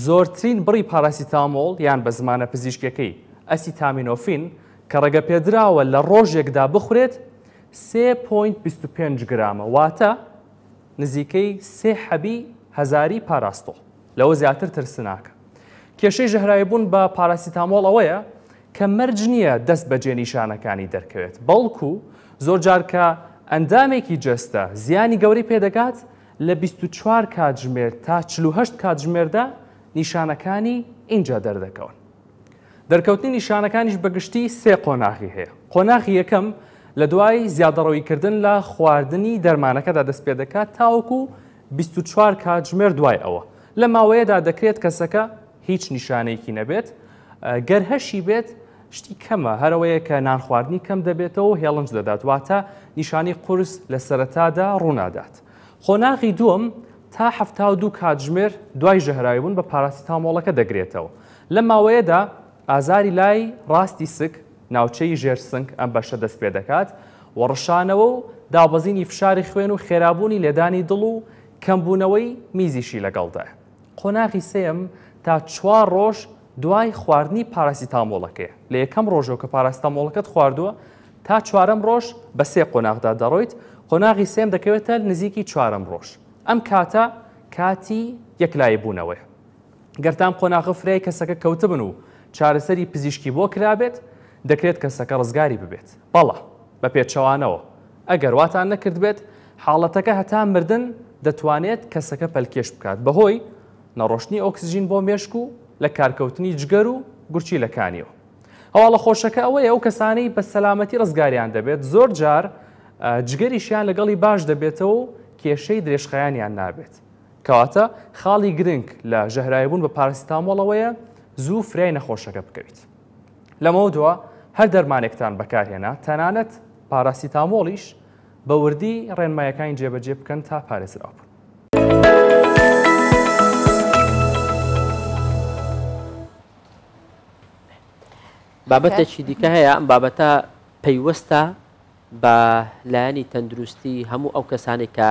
زۆرترین بڕی پاراسیتامۆڵ یان بە زمانە پزیشکیەکەی ئەسیتامینۆفین کە ڕێگەپێدراوە لە ڕۆژێکدا بخورێت 3.25 گرامە واتە نزیکەی سێ حەبی هەزاری پاراستۆڵ. لەوە زیاتر ترسناکە. کێشەی ژەهراویبوون بە پاراسیتامۆڵ ئەوەیە کە مەرج نییە دەست بەجێ نیشانەکانی دەرکەوێت، بەڵکو زۆرجار کە ئەندامێکی جەستە زیانی گەورەی پێدەگات لە 24 کاتژمێر تا 48 کاتژمێردا نیشانەکانی ئینجا دەردەکەون. دەرکەوتنی نیشانەکانیش بە گشتی سێ قۆناغی هەیە. قۆناغی یەکەم لە دوای زیادەڕەویکردن لە خواردنی دەرمانەکەدا دەست پێدەکات تاوەکو 24 کاتژمێر دوای ئەوە. لەم ماوەیەدا دەکرێت کەسەکە هیچ نیشانەیەکی نەبێت، گەر هەشی بێت شتی کەمە، هەرەوەیە کە نانخواردنی کەم دەبێتەوە و هێڵنج دەدات، واتە نیشانەی قورس لە سەرەتادا ڕوونادات. قۆناغی دووەم تا 72 کاتژمێر دوای ژەهراویبوون بە پاراسیتامۆڵەکە دەگرێتەوە. لەم ماوەیەدا ئازاری لای ڕاستی سک، ناوچەی ژێر سنگ ئەم بەشە دەست پێدەکات و ڕشانەوە و دابەزینی فشاری خوێن و خێرابوونی لێدانی دڵ و کەمبوونەوەی میزیشی لەگەڵدایە. قۆناغی سێیەم تا چوار ڕۆژ دوای خواردنی پاراسیتامۆڵەکەیە. لە یەکەم ڕۆژەوە کە پاراسیتامۆڵەکەت خواردووە تا چوارەم ڕۆژ بە سێ قۆناغدا دەڕۆیت، قۆناغی سێیەم دەکەوێتە نزیکی چوارەم ڕۆژ. ئەم کاتە کاتی یەکلاییبوونەوەیە. گەر تا ئەم قۆناغە فریای کەسەکە کەوتبن و چارەسەری پزیشکی بۆ کرابێت، دەکرێت کەسەکە ڕزگاری ببێت. بەڵام بە پێچەوانەوە ئەگەر واتان نەکردبێت، حاڵەتەکە هەتا مردن دەتوانێت کەسەکە پەلکێش بکات بەهۆی نەڕۆشتنی ئۆکسجین بۆ مێشک و لە کارکەوتنی جگەر و گورچیلەکانیەوە. هەواڵە خۆشەکە ئەوەیە ئەو کەسانەی بە سەلامەتی ڕزگاریان دەبێت زۆر جار جگەریشیان لەگەڵی باش دەبێتەوە و کێشەی درێژخایەنیان نابێت. کەواتە خاڵی گرنگ لە ژەهراویبوون بە پاراسیتامۆڵەوەیە زوو فریای نەخۆشەکە بکەویت. لەمەودوا هەر دەرمانێکتان بەکارهێنا تەنانەت پاراسیتامۆڵیش بە وردی ڕێنمایەکانی جێبەجێ بکەن تا پارێزراو بن. بابەتێکی دیکە هەیە ئەم بابەتە پەیوەستە بە لایەنی تەندروستی هەموو ئەو کەسانێک کە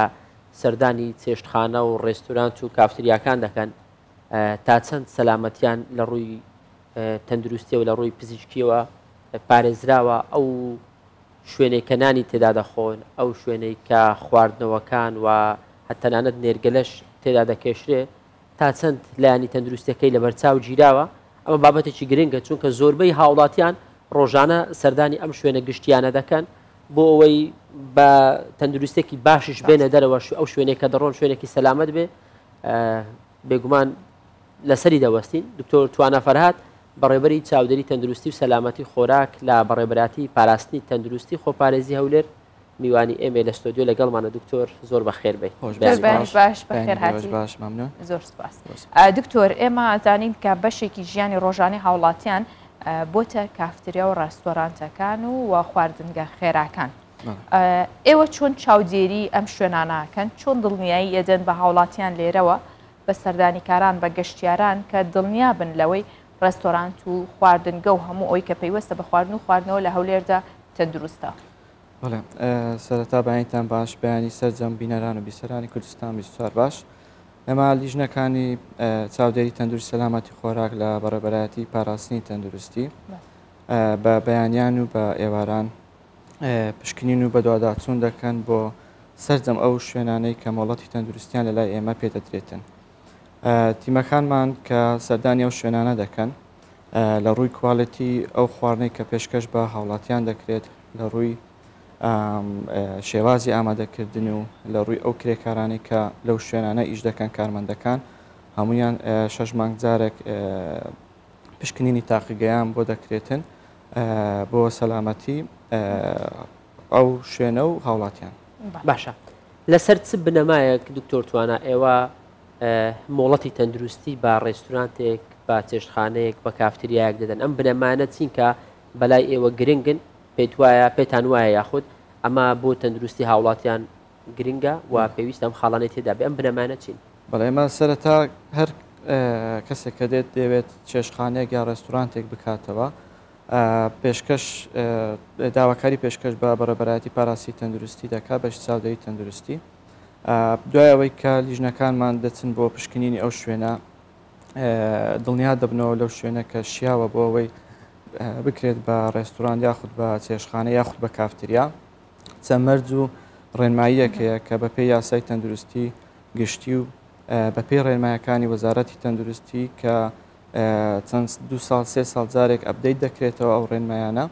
سەردانی چێشتخانە و ڕێستورانت و کافتریاکان دەکەن تا چەند سەلامەتیان لە ڕووی تەندروستیەوە لە ڕووی پزیشکیەوە پارێزراوە ئەو شوێنێک کە نانی تێدا دەخۆن، ئەو شوێنەی کە خواردنەوەکان و تەنانەت نێرگەلەش تێدا دەکێشرێ، تا چەند لایەنی تەندروستیەکەی لەبەرچاو گیراوە، ئەمە بابەتێکی گرنگە، چونکە زۆربەی هاوڵاتیان ڕۆژانە سەردانی ئەم شوێنە گشتیانە دەکەن بۆ ئەوەی بە تەندروستێکی باشیش بێنە دەرەوە، ئەو شوێنێک کە دەڕۆن شوێنێکی سەلامەت بێ، بێگومان لەسەری دەوەستین. دکتۆر توانا فەرهاد، بەڕێوبەری چاودێری تەندروستی و سەلامەتی خۆراک لە بەڕێوبەرایەتی پاراستنی تەندروستی خۆپارێزی هەولێر میوانی ئێمەیە لە ستۆدیۆ لەگەڵمانە. دکتۆر زۆر بەخێر بێی. باش بەخێر هاتی. باش مەمنون. زۆر سپاس. دکتۆر ئێمە ئەزانین کە بەشێکی ژیانی ڕۆژانەی هاوڵاتیان بۆتە کافتریا و ڕێستۆرانتەکان و خواردنگە خێراکان. ئێوە چۆن چاودێری ئەم شوێنانەکەن؟ چۆن دڵنیایی ئەدەن بە هاوڵاتیان لێرەوە بە سەردانیکاران، بە گەشتیاران کە دڵنیابن لەوەی ڕێستۆرانت و خواردنگە و هەموو ئەوەی کە پەیوەستە بە خواردن و خواردنەوە لە هەولێردا تەندروستە؟ بەڵێ سەرەتا بەیانیتان باش، بەیانی سەرجەم بینەران و بیسەرانی کوردستان 24 باش. ئێمە لیژنەکانی چاودێری تەندروست سەلامەتی خۆراک لە بەڕێبەرایەتی پاراستنی تەندروستی بە بەیانیان و بە ئێواران پشکنین و بەدواداچوون دەکەن بۆ سەرجەم ئەو شوێنانەی کە مۆڵەتی تەندروستیان لەلای ئێمە پێدەدرێتن. تیمەکانمان کە سەردانی ئەو شوێنانە دەکەن لە ڕووی کوالێتی ئەو خواردنەی کە پێشکەش بە هاوڵاتیان دەکرێت، لە ڕووی شێوازی ئامادەکردن و لە ڕووی ئەو کرێکارانەی کە لەو شوێنانە ئیش دەکەن کارمەندەکان هەمویان شەش مانگ جارێک پشکنینی تاقیگەیان بۆ دەکرێتن بۆ سەلامەتی ئەو شوێنە و هاوڵاتیان. باشە لەسەر چ بنەمایەک دکتۆر توانا ئێوە مۆڵەتی تەندروستی بە ڕێستورانتێک بە چێشتخانەیەک بە کافتریایەک دەدەن ئەم بنەمانە چین کە بەلای ئێوە گرنگن پێت وایە پێتان وایە یاخود ئەمە بۆ تەندروستی هاوڵاتیان گرنگە و پێویستە ئەم خاڵانەی تێدا بێ ئەم بنەمانە چین؟ بەڵێ ئێمە سەرەتا هەر کەسێک کە دێت دەیەوێت چێشتخانەیەک یا ڕێستورانتێک بکاتەوە پێشکەش داواکاری پێشکەش بە بەڕێبەرایەتی پاراسی تەندروستی دەکات بەش چاودێری تەندروستی دوای ئەوەی کە لیژنەکانمان دەچن بۆ پشکنینی ئەو شوێنە دڵنیا دەبنەوە لەو شوێنە کە شیاوە بۆ ئەوەی بکرێت بە ڕێستوران یاخود بە چێشخانە یاخود بە کافتریا چەند مەرج و ڕێنماییەک هەیە کە بەپێی یاسای تەندروستی گشتی و بەپێی ڕێنمایەکانی وەزارەتی تەندروستی کە چەند دو ساڵ سێ ساڵ جارێک update دەکرێتەوە ئەو ڕێنمایانە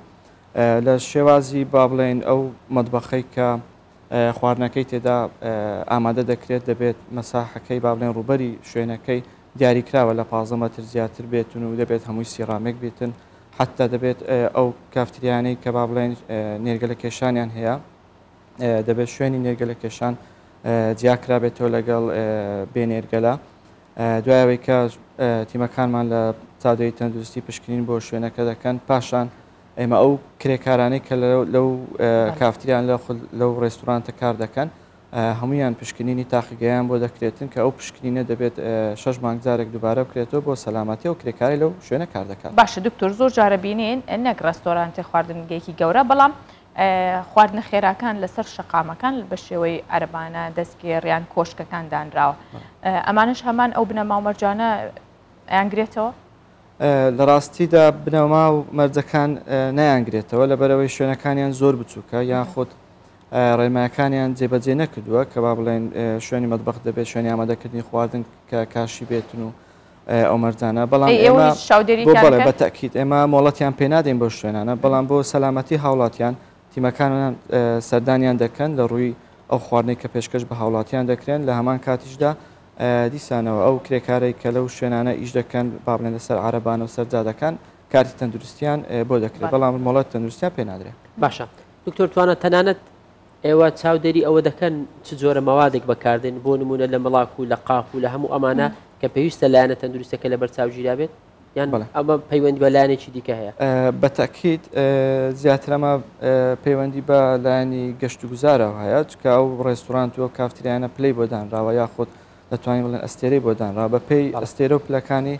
لە شێوازی با بڵێن ئەو مەتبەخەی کە خواردنەکەی تێدا ئامادە دەکرێت دەبێت مەساحەکەی با بڵێن ڕووبەری شوێنەکەی دیاریکراوە لە 15 مەتر زیاتر بێتن و دەبێت هەمووی سیڕامێک بێتن حەتتا دەبێت ئەو کافتریانەی کە با بڵێن نێرگەلە کێشانیان هەیە دەبێت شوێنی نێرگەلە کێشان جیاکرابێتەوە لەگەڵ بێ نێرگەلە. دوای ئەوەی کە تیمەکانمان لە چاودێری تەندروستی پشکنین بۆ شوێنەکە دەکەن، پاشان ئێمە ئەو کرێکارانەی کە لەو کافتریان لەو ڕێستورانتە کار دەکەن هەمویان پشکنینی تاقیگەیان بۆ دەکرێتن کە ئەو پشکنینە دەبێت شەش مانگ جارێک دووبارە بکرێتەوە بۆ سەلامەتی ئەو کرێکارەی لەو شوێنە کار دەکات. باشە دکتۆر زۆر جارە بینین نەک ڕێستۆرانتی خواردنگەیەکی گەورە بەڵام خواردنە خێراکان لەسەر شەقامەکان بە شێوەی عەرەبانە دەستگێڕ یان کۆشکەکان دانراوە ئەمانەش هەمان ئەو بنەما و مەرجانە ئەیانگرێتەوە؟ لە ڕاستیدا بنەما و مەرجەکان نایانگرێتەوە لەبەرئەوەی شوێنەکانیان زۆر بچووکە یاخود ڕێنمایەکانیان جێبەجێ نەکردووە کە با بڵێن شوێنی مەتبەخ دەبێت شوێنی ئامادەکردنی خواردن کە کاشی بێتن و ئەو مەرجانە بەڵام ئێمە بەڵێ بە تەئکید ئێمە مۆڵەتیان پێ نادەین بەو شوێنانە بەڵام بۆ سەلامەتی هاوڵاتیان تیمەکانمان سەردانیان دەکەن لە ڕووی ئەو خواردنەی کە پێشکەش بە هاوڵاتیان دەکرێن لە هەمان کاتیشدا دیسانەوە ئەو کرێکارەی کە لەو شوێنانە ئیش دەکەن با بڵێن لەسەر عەرەبانە و سەر جادەکان کارتی تەندروستیان بۆ دەکرێت بەڵام مۆڵەت تەندروستیان پێ نادرێت. باشە دکتۆر توانا تەنانەت ئێوە چاودێری ئەوە دەکەن چ جۆرە مەوادێک بەکاردێن بۆ نمونە لە مڵاک و لە قاپ و لە هەموو ئەمانە کە پێویستە لایەنە تەندروستەکە لەبەر چاو گیرابێت یان ئەمە پەیوەندی بە لایەنێکی دیکە هەیە؟ بە تەئکید زیاتر ئەمە پەیوەندی بە لایەنی گەشتوگوزارەوە هەیە چونکە ئەو ڕێستورانت و ئەو کافتریایانە پلەی بۆ دانراوە یاخود دەتوانین بڵێن ئەستێرەی بۆ دانراوە بە پێی ئەستێرە و پلەکانی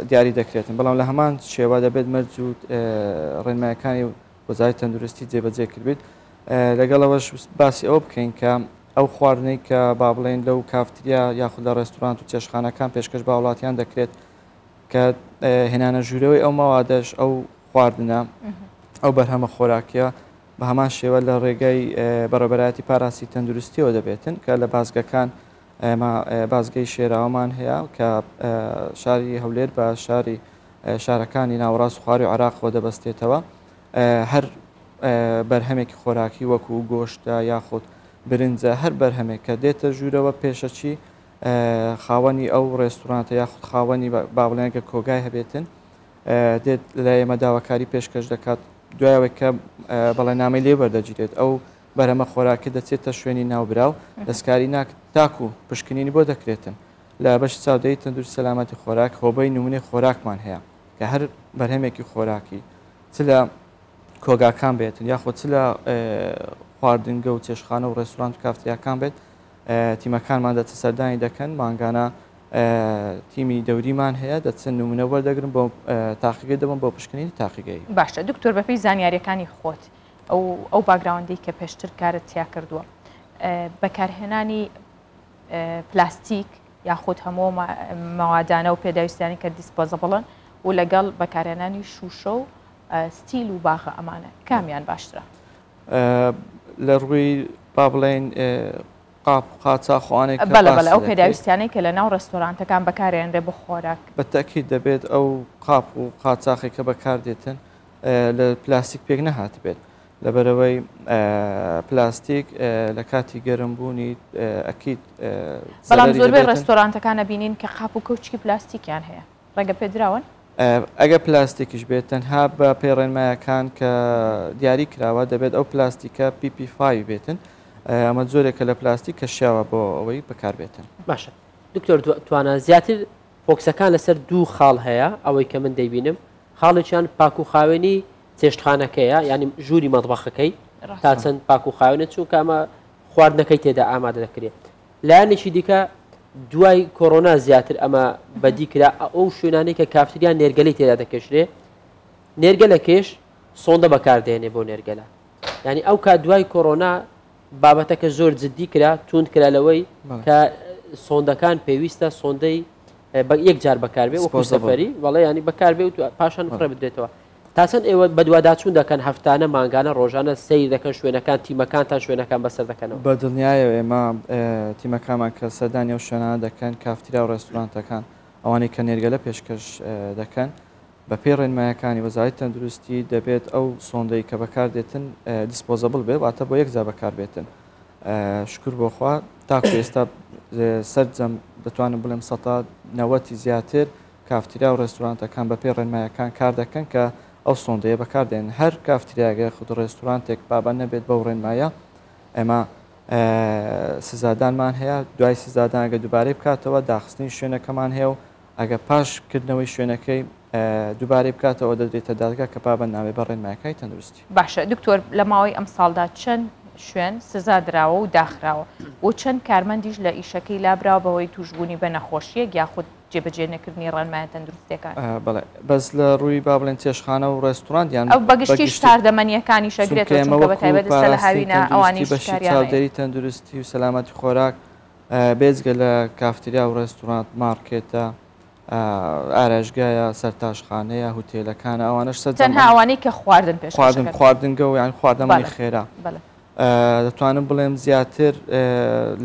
دیاری دەکرێتن بەڵام لە هەمان شێوە دەبێت مەرج و ڕێنمایەکانی وەزارەتی تەندروستی جێبەجێ کردبێت لەگەڵ ئەوەش باسی ئەوە بکەین کە ئەو خواردنەی کە با بڵێین لەو کافتریا یاخود لە ڕێستورانت و چێشتخانەکان پێشکەش بە هاوڵاتیان دەکرێت کە هێنانە ژوورەوەی ئەو مەوادەش ئەو خواردنە ئەو بەرهەمە خۆراکیە بە هەمان شێوە لە ڕێگەی بەڕێبەرایەتی پاراستی تەندروستیەوە دەبێتن کە لە بازگەکان ئێمە بازگەی شێراوەمان هەیە کە شاری هەولێر بە شاری شارەکانی ناوەڕاست و خواری عێراقەوە دەبەستێتەوە هەر بەرهەمێکی خۆراکی وەکو گۆشتە یاخود برنجە هەر بەرهەمێک کە دێتە ژوورەوە پێشەکی خاوەنی ئەو ڕێستورانتە یاخود خاوەنی با بڵێن گەر کۆگای هەبێتن دێت لای ئێمە داواکاری پێشکەش دەکات دوایەوەی کە بەڵێنامەی لێ وەردەگیرێت ئەو بەرهەمە خۆراکە دەچێتە شوێنی ناوبراو دەستکاری ناک تاکو پشکنینی بۆ دەکرێتن لە بەشی چاودێری تەندروستی سەلامەتی خۆراک هۆبەی نمونەی خۆراکمان هەیە کە هەر بەرهەمێکی خۆراکی چ لە کۆگاکان بێتن یاخود چ لە خواردنگە و چێشخانە و ڕێستورانت و کافتریاکان بێت تیمەکانمان دەچن سەردانی دەکەن مانگانە تیمی دەوریمان هەیە دەچن نمونە وەردەگرن بۆ تاقیگەی دەبن بۆ پشکنینی تاقیگەی. باشە دکتۆر بەپێی زانیاریەکانی خۆت ئەو ئەو باگراوندەی کە پێشتر کارت تیا کردووە بەکارهێنانی پلاستیک یاخود هەموو مەوادانە و پێداویستیانی کە disposable ن و لەگەڵ بەکارهێنانی شوشە و ستیل و باغە ئەمانە کامیان باشترە؟ لە ڕووی با بڵێین قاپ و قاچاخ و ئەوانەی کە بەڵێ بەڵێ باسی ئەو دەکەیت. پێداویستیانەی کە لە ناو ڕێستۆرانتەکان بەکارێنرێ بۆ خۆراک. بە تەئکید دەبێت ئەو قاپ و قاچاخەی کە بەکاردێتن لە پلاستیک پێک نەهاتبێت لەبەرئەوەی پلاستیک لە کاتی گەرم بوونی ئەکید بەڵام زۆربەی ڕێستۆرانتەکان ئەبینین کە قاپ و کەوچکی پلاستیکیان هەیە ڕێگە پێدراون؟ ئەگەر پلاستیکیش بێت تەنها بە پێی ڕێنمایەکان کە دیاری کراوە دەبێت ئەو پلاستیکە PP5 بێتن ئەمە جۆرێکە لە پلاستیک کە شیاوە بۆ ئەوەی بەکاربێتن. باشە دکتۆر توانا زیاتر فۆکسەکان لەسەر دوو خاڵ هەیە ئەوەی کە من دەیبینم خاڵێکیان پاک و خاوێنی چێشتخانەکەیە یانی ژووری مەتبەخەکەی تا چەند پاک و خاوێنە چونکە ئەمە خواردنەکەی تێدا ئامادە دەکرێت لایەنێکی دیکە دوای کۆرۆنا زیاتر ئەمە بەدی کرا ئەو شوێنانەی کە کافتریان نێرگەلی تێدا دەکێشرێ نێرگەلە کێش سۆندە بەکاردێنێ بۆ نێرگەلە یعنی ئەو کات دوای کۆرۆنا بابەتەکە زۆر جددی کرا توند کرا لەوەی کە سۆندەکان پێویستە سۆندەی یەک جار بەکاربێ وەکو سەفەری بەڵێ ینی بەکاربێ و پاشان فڕێ بدرێتەوە تا چەند ئێوە بەدواداچوون دەکەن هەفتانە مانگانە ڕۆژانە سەیر دەکەن شوێنەکان تیمەکانتان شوێنەکان بەسەر دەکەنەوە؟ بە دڵنیایەوە ئێمە تیمەکانمان کە سەردانی ئەو شوێنانە دەکەن کافتریا و ڕێستورانتەکان ئەوانەی کە نێرگەلە پێشکەش دەکەن بە پێی ڕێنمایەکانی وەزارەتی تەندروستی دەبێت ئەو سۆندەی کە بەکاردێتن disposable بێت واتە بۆ یەک جار بەکاربێتن شکر بۆ خوا تاکو ئێستا سەرجەم دەتوانم بڵێم سەتا نەوەتی زیاتر کافتریا و ڕێستورانتەکان بەپێی ڕێنمایەکان کار دەکەن کە ئەو سۆندەیە بەکاردێنن. هەر کافتریایەک یاخود ڕێستورانتێک پابەند نەبێت بەو ڕێنمایە، ئێمە سزادانمان هەیە، دوای سزادان ئەگەر دووبارەی بکاتەوە داخستنی شوێنەکەمان هەیە و ئەگەر پاش کردنەوەی شوێنەکەی دووبارەی بکاتەوە دەدرێتە دادگا کە پابەند نابێت بە ڕێنمایەکانی تەندروستی. باشە دکتۆر لە ماوەی ئەمساڵدا چەند شوێن سزا دراوە و داخراوە و چەند کارمەندیش لە ئیشەکەی لابراوە بەهۆی تووشبوونی بە نەخۆشییەک یاخود جێبەجێ نەکردنی ڕێنمایە تەندروستیەکان؟ بەڵێ بەس لە ڕووی با بڵێن چێشتخانە و ڕێستوڕانت یان ئەو بەگشتی ساردەمەنیەکانیش ئەگرێتەوە چونکە بە تایبەت ئێستا لە هاوینە ئەوانیش بەشی چاودێری تەندروستی و سەلامەتی خۆراک بێجگە لە کافتریا و ڕێستوڕانت ماڕکێتە ئارایشگایە سەرتاشخانەیە هوتێلەکانە ئەوانەش سەرجەم تەنها ئەوانەی کە خواردن پێشکەش خواردن خواردنگە و یان خواردەمەنی خێرا دەتوانم بڵێم زیاتر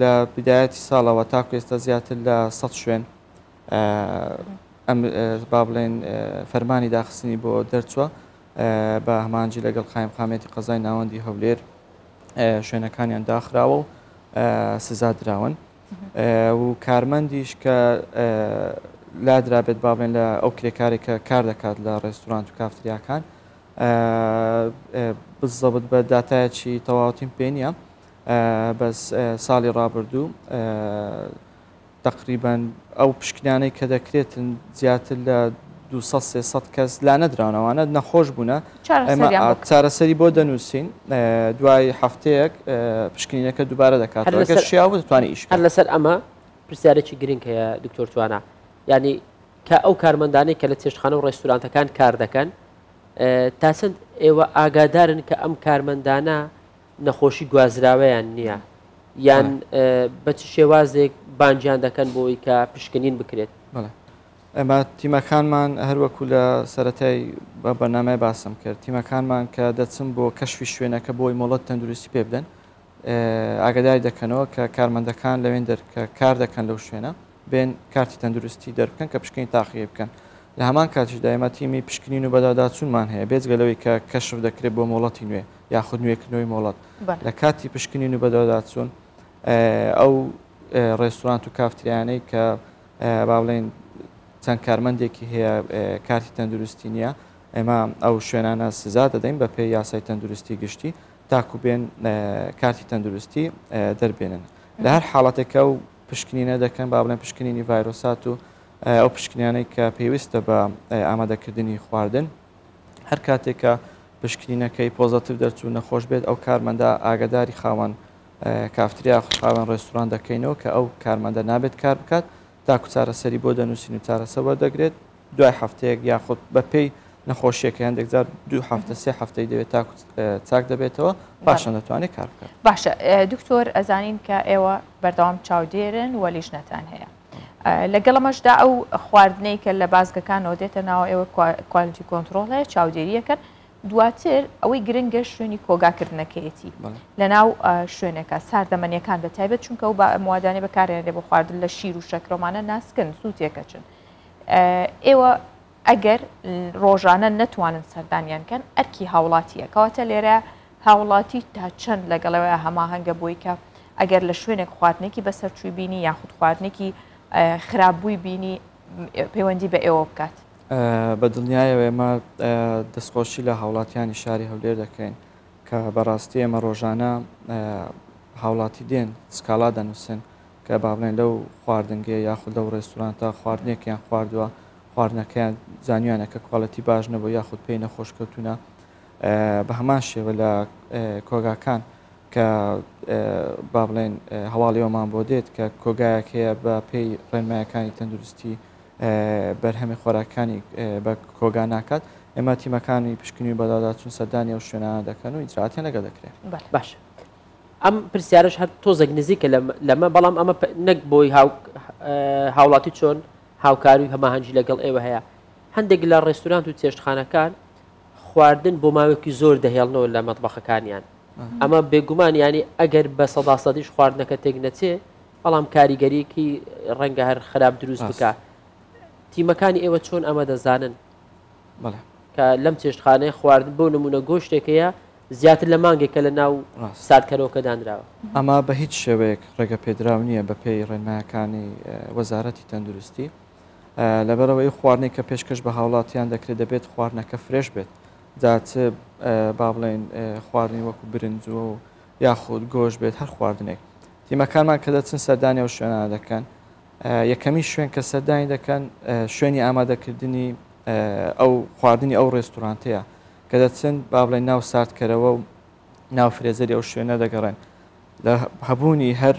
لە بدایەتی ساڵەوە تاکو ئێستا زیاتر لە 100 شوێن ئەم با بڵێن فەرمانی داخستنی بۆ دەرچووە بە هەمانجی لەگەڵ قایمقامێتی قەزای ناوەندی هەولێر شوێنەکانیان داخراوە و سزا دراون و کارمەندیش کە لادرابێت با بڵێن لە ئەو کرێکارێک کە کار دەکات لە ڕێستورانت و کافتریاکان بزەبت بە داتایەکی تەواوەتیم پێ نییە بەس ساڵی ڕابردوو تقریبان ئەو پشکنانەی کە دەکرێتن زیاتر لە 200 300 کەس لا نەدراونەوانە نەخۆش بوونە چارەسەری بۆ دەنووسین دوای هەفتەیەک پشکنینەکە دووبارە دەکات شیاو دەتوانێت ئیش هەر لەسەر ئەمە پرسیارێکی گرنگ هەیە دکتۆر توانا ینی کە ئەو کارمەندانەی کە لە چێشتخانە و ڕێستورانتەکان کار دەکەن تا چەند ئێوە ئاگادارن کە ئەم کارمەندانە نەخۆشی گوازراوەیان نییە یان بە چ شێوازێک بانگیان دەکەن بۆی کە پشکنین بکرێت؟ ئێمە تیمەکانمان هەروەکو لە سەتای بە بەرنامەی باسم کرد تیمەکانمان کە دەچن بۆ کەشفی شوێنەکە بۆی مۆڵەت تەندروستی پێ بدەن ئاگداری دەکەنەوە کە کارمەندەکان لەوێن دەر کە کار دەکەن لەو شوێنە بێن کارتی تەندروستی دەربکەن کە پشکنین تاقیگەی بکەن. لە هەمان کاتیشدا ئێمە تیمی پشکنین و بەدواداچوونمان هەیە بێجگە لەوەی کە کەشف دەکرێت بۆ مۆڵەتی نوێ یاخود نوێکردنەوەی مۆڵەت. لە کاتی پشکنین و بەدواداچوون ئەو ڕێستورانت و کافتریانەی کە با بڵێین چەند کارمەندێکی هەیە کارتی تەندروستی نییە ئێمە ئەو شوێنانە سزا دەدەین بە پێی یاسای تەندروستی گشتی تاکو بێن کارتی تەندروستی دەربێنن. لە هەر حاڵەتێکە و پشکنینە دەکەن، با بڵێن پشکنینی ڤایرۆسات و ئەو پشکنیانەی کە پێویستە بە ئامادەکردنی خواردن. هەر کاتێک کە پشکنینەکەی پۆزەتیڤ دەرچوو نەخۆش بێت، ئەو کارمەندە ئاگاداری خاوەن کافتریا یاخود خاوەن ڕێستوران دەکەینەوە کە ئەو کارمەندە نابێت کار بکات تاکو چارەسەری بۆ دەنووسین و چارەسەر وەردەگرێت. دوای هەفتەیەک یاخود بەپێی نەخۆشیەکە هەندێک جار دوو هەفتە سێ هەفتەی دەوێت تاکو چاک دەبێتەوە پاشان دەتوانێت کار بکات. باشە دکتۆر ئەزانین کە ئێوە بەردەوام چاودێرن و لیژنەتان هەیە لەگەڵ ئەمەشدا ئەو خواردنەی کە لە بازگەکانەوە دێتە ناوە ئێوە quality control هەیە چاودێریەکەن دواتر ئەوەی گرنگە شوێنی کۆگاکردنەکەیەتی لەناو شوێنەکە ساردەمەنیەکان بە تایبەت چونکە و موادانەی بەکارێنرێ بۆ خواردن لە شیر و شەکرۆمانە ناسکن زوو تێکەچن ئێوە ئەگەر ڕۆژانە نەتوانن سەردانیان کەن ئەرکی هاوڵاتیە کەواتە لێرە هاوڵاتی تا چەند لەگەڵەوەی هەماهەنگە بۆی کە ئەگەر لە شوێنێک خواردنێکی بەسەرچووی بینی یاخود خواردنێکی خراپبووی بینی پەیوەندی بە ئێوە بکات. بە دڵنیایەوە ئێمە دەستخۆشی لە هاوڵاتیانی شاری هەولێر دەکەین کە بەڕاستی ئێمە ڕۆژانە هاوڵاتی دێن سکاڵا دەنووسن کە با بڵێن لەو خواردنگەیە یاخود لەو ڕێستورانتە خواردنێکیان خواردووە خواردنەکەیان زانیانە کە quality باش نەبوو یاخود پێی نەخۆش کەوتونە بە هەمان شێوە لە کۆگاکان کە با بڵێن هەواڵی ئەومان بۆ دێت کە کۆگایەک هەیە بە پێی ڕێنمایەکانی تەندروستی بەرهەمی خۆراکانی بە کۆگا ناکات ئێمە تیمەکانی پشکنی بەداداچون سەردانی ئەو شوێنانە دەکەن و ئیجراتیان لەگەڵ دەکرێت باش ئەم پرسیارش هەر تۆزێک نزیکە لەمە بەڵام ئەمە نەک بۆی هاوڵاتی چۆن هاوکاری و هەماهەنگی لەگەڵ ئێوە هەیە هەندێک لە ڕێستورانت و چێشتخانەکان خواردن بۆ ماوەیەکی زۆر دەهێڵنەوە لە مەتبەخەکانیان ئەمە بێگومان ینی ئەگەر بە سەدا سەدیش خواردنەکە تێک نەچێ بەڵام کاریگەریکی ڕەنگە هەر خراپ دروست بکە تیمەکانی ئێوە چۆن ئەمە دەزانن کە لەم چێشتخانەیە خواردن بۆ نمونە گۆشتێکەیە زیاتر لە مانگێکە لە ناو ساردکەرەوەکە دانراوە. ئەمە بە هیچ شێوەیەک ڕێگەپێدراو نییە بەپێی ڕێنمایەکانی وەزارەتی تەندروستی، لەبەرئەوەی ئەو خواردنەی کە پێشکەش بە هاوڵاتیان دەکرێت دەبێت خواردنەکە fresh بێت، جا چ با بڵێین خواردنی وەکو برنج و. یاخود گۆشت بێت هەر خواردنێک. تیمەکانمان کە دەچن سەردانی ئەو شوێنانە دەکەن یەکەمین شوێن کە سەردانی دەکەن شوێنی ئامادەکردنی ئەو خواردنی ئەو ڕێستورانتەیە کە دەچن با بڵێن ناو ساردکەرەوە و ناو فرێزەری ئەو شوێنە دەگەڕێن لە هەبوونی هەر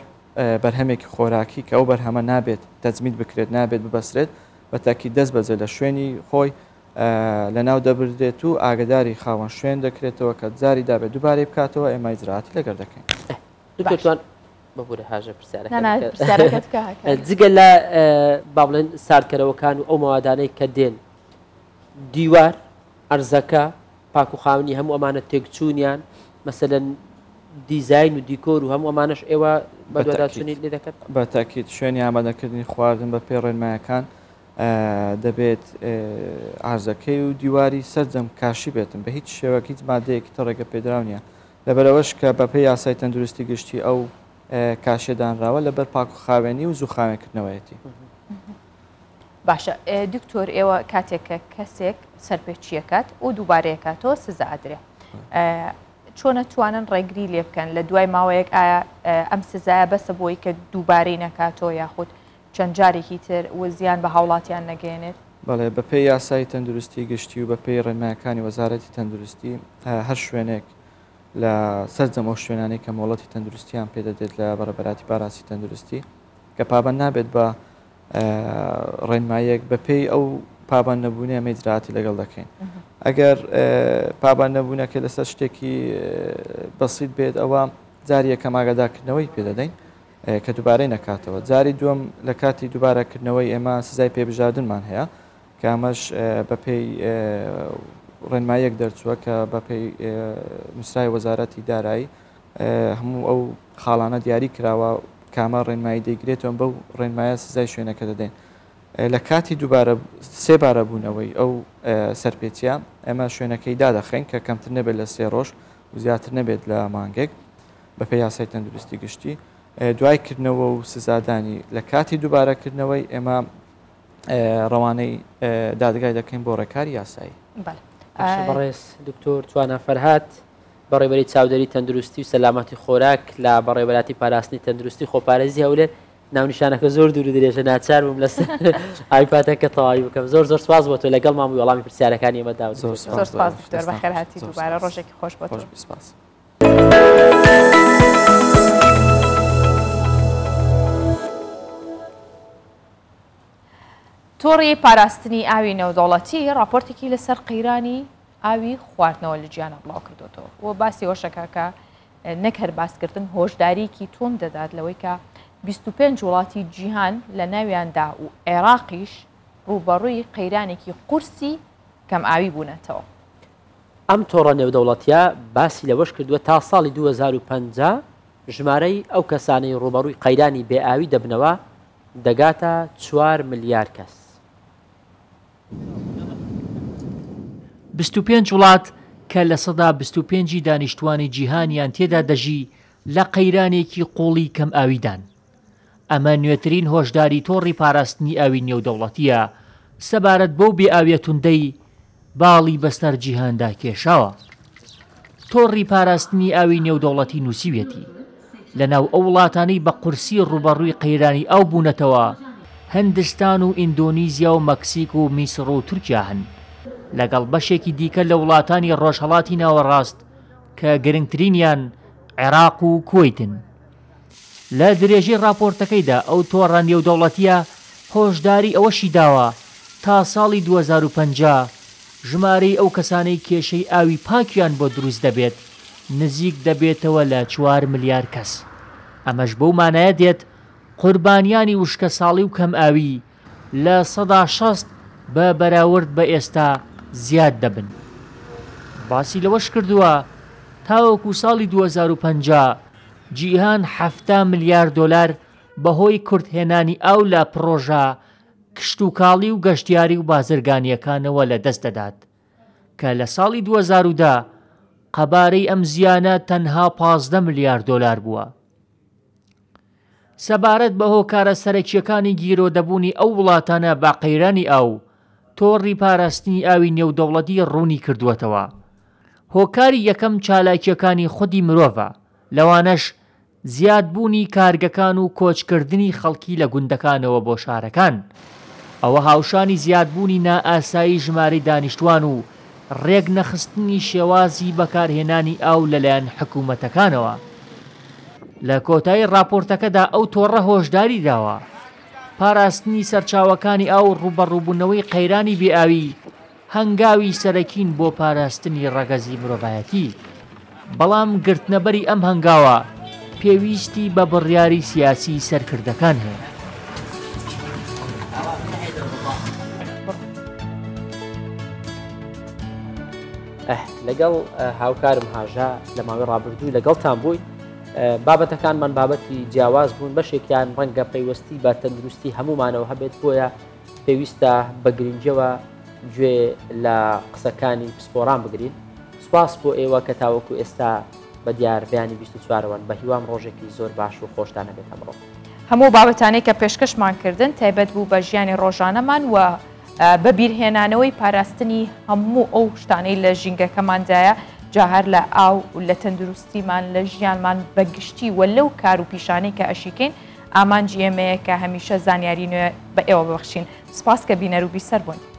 بەرهەمێکی خۆراکی کە ئەو بەرهەمە نابێت تەجمید بکرێت نابێت ببەسرێت بە تاکی دەست بەجێ لە شوێنی خۆی لە ناو دەبردرێت و ئاگداری خاوەن شوێن دەکرێتەوە کە جاری دابێت دووبارەی بکاتەوە ئێمە ئیجرائاتی لەگەر دەکەین. دکتۆر توان ببورە هاژە پرسیارەکە جگە لە با بڵێن ساردکەرەوەکان و ئەو مەوادانەی کە دێن دیوار ئەرزەکە پاک و خاونی هەموو ئەمانە تێکچوونیان مەسەلەن دیزاین و دیکۆر و هەموو ئەمانەش ئێوە بەدواداچوونی لێ دەکەن؟ بە تاکید شوێنی ئامادەکردنی خواردن بە پێی ڕێنمایەکان دەبێت ئارزەکەی و دیواری سەرجەم کاشی بێتن بە هیچ شێوەک هیچ مادەیەکی تر ڕێگە پێدراو نییە لەبەرئەوەش کە بەپێی یاسای تەندروستی گشتی ئەو کاشیە دانراوە لەبەر پاک و خاوێنی و زوو خاوێنکردنەوەیەتی. باشە دکتۆر ئێوە کاتێک کە کەسێک سەرپێچیەکات و دووبارەیەکاتەوە سزا ئەدرێ چۆن ئەتوانن ڕێگری لێ بکەن لە دوای ماوەیەک ئایا ئەم سزایە بەسە بۆی کە دووبارەی نەکاتەوە یاخود چەند جارێکی تر و زیان بە هاوڵاتیان نەگەیەنێت؟ بەڵێ بەپێی یاسای تەندروستی گشتی و بەپێی ڕێنمایەکانی وەزارەتی تەندروستی هەر شوێنێک لە سەرجەم ئەو شوێنانەی کە مۆڵەتی تەندروستیان پێدەدرێت لە بەڕێبەراتی پاراسی تەندروستی کە پابەند نابێت بە ڕێنماییەک بەپێی ئەو پابەند نەبوونی ئەمە ئیجرائاتی لەگەڵ دەکەین ئەگەر پابەند نەبوونەکە لەسەر شتێکی بەسیت بێت ئەوە جاری یەکەم ئاگادارکردنەوەی پێدەدەین کە دووبارەی نەکاتەوە جاری دووەم لە کاتی دووبارەکردنەوەی ئێمە سزای پێبژاردنمان هەیە کە ئەمەش بەپێی ڕێنماییەک دەرچووە کە بەپێی نووسراوی وەزارەتی دارایی هەموو ئەو خاڵانە دیاری کراوە کامە ڕێنمایی دەیگرێتەوە بەو ڕێنمایە سزای شوێنەکە دەدەین لە کاتی دووبارە سێبارە بوونەوەی ئەو سەرپێچیە ئێمە شوێنەکەی دادەخەین کە کەمتر نەبێت لە سێ ڕۆژ و زیاتر نەبێت لە مانگێک بەپێی یاسای تەندروستی گشتی دوای کردنەوە و سزادانی لە کاتی دووبارەکردنەوەی ئێمە ڕەوانەی دادگای دەکەین بۆ ڕێکاری یاسایی. بەڕێز دکتۆر توانا فەرهاد بەڕێوەبەری چاودێری تەندروستی و سەلامەتی خۆراک لە بەڕێوەبەراتی پاراستنی تەندروستی خۆپارێزی هەولێر ناونیشانەکە زۆر دوور و درێژە ناچار بووم لەسەر ئایپاتەکە تەواوی بکەم زۆر زۆر سپاس بۆ تۆ لەگەڵمان بووی وەڵامی پرسیارەکانی ئێمە داوە زۆر سپاس دکتۆر بەخێرهاتی دووبارە ڕۆژێکی خۆش بۆ تۆ. سپاس. تۆڕی پاراستنی ئاوی نێودەوڵەتی ڕاپۆرتێکی لەسەر قەیرانی ئاوی خواردنەوە لە جیهانا بڵاوکردوێتەوە و باسی ئەوەشەکە کە نەک هەر باسکردن هۆشداریکی توند دەدات لەوەی کە 25 وڵاتی جیهان لە ناویاندا و عێراقیش ڕووبەڕووی قەیرانێکی قورسی کەم ئاوی بوونەتەوە. ئەم تۆڕە نێودەوڵەتیە باسی لەوەش کردووە تا ساڵی 2050 ژمارەی ئەو کەسانەی ڕووبەڕووی قەیرانی بێ ئاوی دەبنەوە دەگاتە چوار ملیار کەس. 25 وڵات کە 25% ی دانیشتوانی جیهانیان تێدا دەژی لە قەیرانێکی قووڵی کەمئاویدان. ئەمە نوێترین هۆشداری تۆڕی پاراستنی ئاوی نێودەوڵەتییە سەبارەت بەو بێئاویە توندەی باڵی بەسەر جیهاندا کێشاوە. تۆڕی پاراستنی ئاوی نێودەوڵەتی نووسیویەتی، لەناو ئەو وڵاتانەی بە قورسی ڕووبەڕووی قەیرانی ئاو بوونەتەوە، هندستان و ئیندۆنیزیا و مەکسیک و میسڕ و تورکیا هەن، لەگەڵ بەشێکی دیکە لە وڵاتانی ڕۆژهەڵاتی ناوەڕاست کە گرنگترینیان عێراق و کوەیتن. لە درێژەی ڕاپۆرتەکەیدا ئەو تۆڕە نێودەوڵەتییە هۆشداری ئەوەشی داوە، تا ساڵی 2050 ژمارەی ئەو کەسانەی کێشەی ئاوی پاکیان بۆ دروست دەبێت نزیک دەبێتەوە لە چوار ملیار کەس، ئەمەش بەو مانایە دێت قوربانیانی وشکەساڵی و کەمئاوی 60% بە بەراورد بە ئێستا زیاد دەبن. باسی لەوەشکردووە، تاوەکو ساڵی 2050 جیهان 70 ملیار دۆلار بەهۆی کورتهێنانی ئاو لە پڕۆژە کشتوکاڵی و گەشتیاری و بازرگانییەکانەوە لەدەست دەدات، کە لە ساڵی 2010 قەبارەی ئەم زیانە تەنها 15 ملیار دۆلار بووە. سەبارەت بە هۆکارە سەرەکییەکانی گیرۆدەبوونی ئەو وڵاتانە بە قەیرانی ئاو، تۆڕی پاراستنی ئاوی نێودەوڵەتی ڕوونی کردووەتەوە، هۆکاری یەکەم چالاکییەکانی خودی مرۆڤە لەوانەش زیادبوونی کارگەکان و کۆچکردنی خەڵکی لە گوندەکانەوە بۆ شارەکان، ئەوە هاوشانی زیادبوونی نائاسایی ژمارەی دانیشتوان و ڕێکنەخستنی شێوازی بەکارهێنانی ئاو لەلایەن حکومەتەکانەوە. لە کۆتایی ڕاپۆرتەکەدا ئەو تۆڕە هۆشداری داوە، پاراستنی سەرچاوەکانی ئاو و ڕووبەڕووبوونەوەی قەیرانی بێئاوی هەنگاوی سەرەکین بۆ پاراستنی ڕەگەزی مرۆڤایەتی، بەڵام گرتنەبەری ئەم هەنگاوە پێویستی بە بڕیاری سیاسی سەرکردەکان هەیە. لەگەڵ هاوکارم هاژە لە ماوەی ڕابردوو لەگەڵتان بووین بابەتەکانمان بابەتی جیاواز بوون بەشێکیان ڕەنگە پەیوەستی بە تەندروستی هەمومانەوە هەبێت بۆیە پێویستە بە گرنگیەوە گوێ لە قسەکانی پسپۆران بگرین سوپاس بۆ ئێوە کە تاوەکو ئێستا بە دیار بەیانی 24ەوەن بە هیوام ڕۆژێکی زۆر باش و خۆشتان هەبێت ئەمڕۆ. هەموو بابەتانەی کە پێشکەشمان کردن تایبەت بوو بە ژیانی ڕۆژانەمان و بەبیرهێنانەوەی پاراستنی هەموو ئەو شتانەی لە ژینگەکەماندایە جا هەر لە ئاو لە تەندروستیمان لە ژیانمان بە گشتی و لەو کار و پیشانەی کە ئەشیکەین ئامانجی ئێمەیە کە هەمیشە زانیاری نوێ بە ئێوە ببەخشین. سوپاس کە بینەر و بیسەر بوون.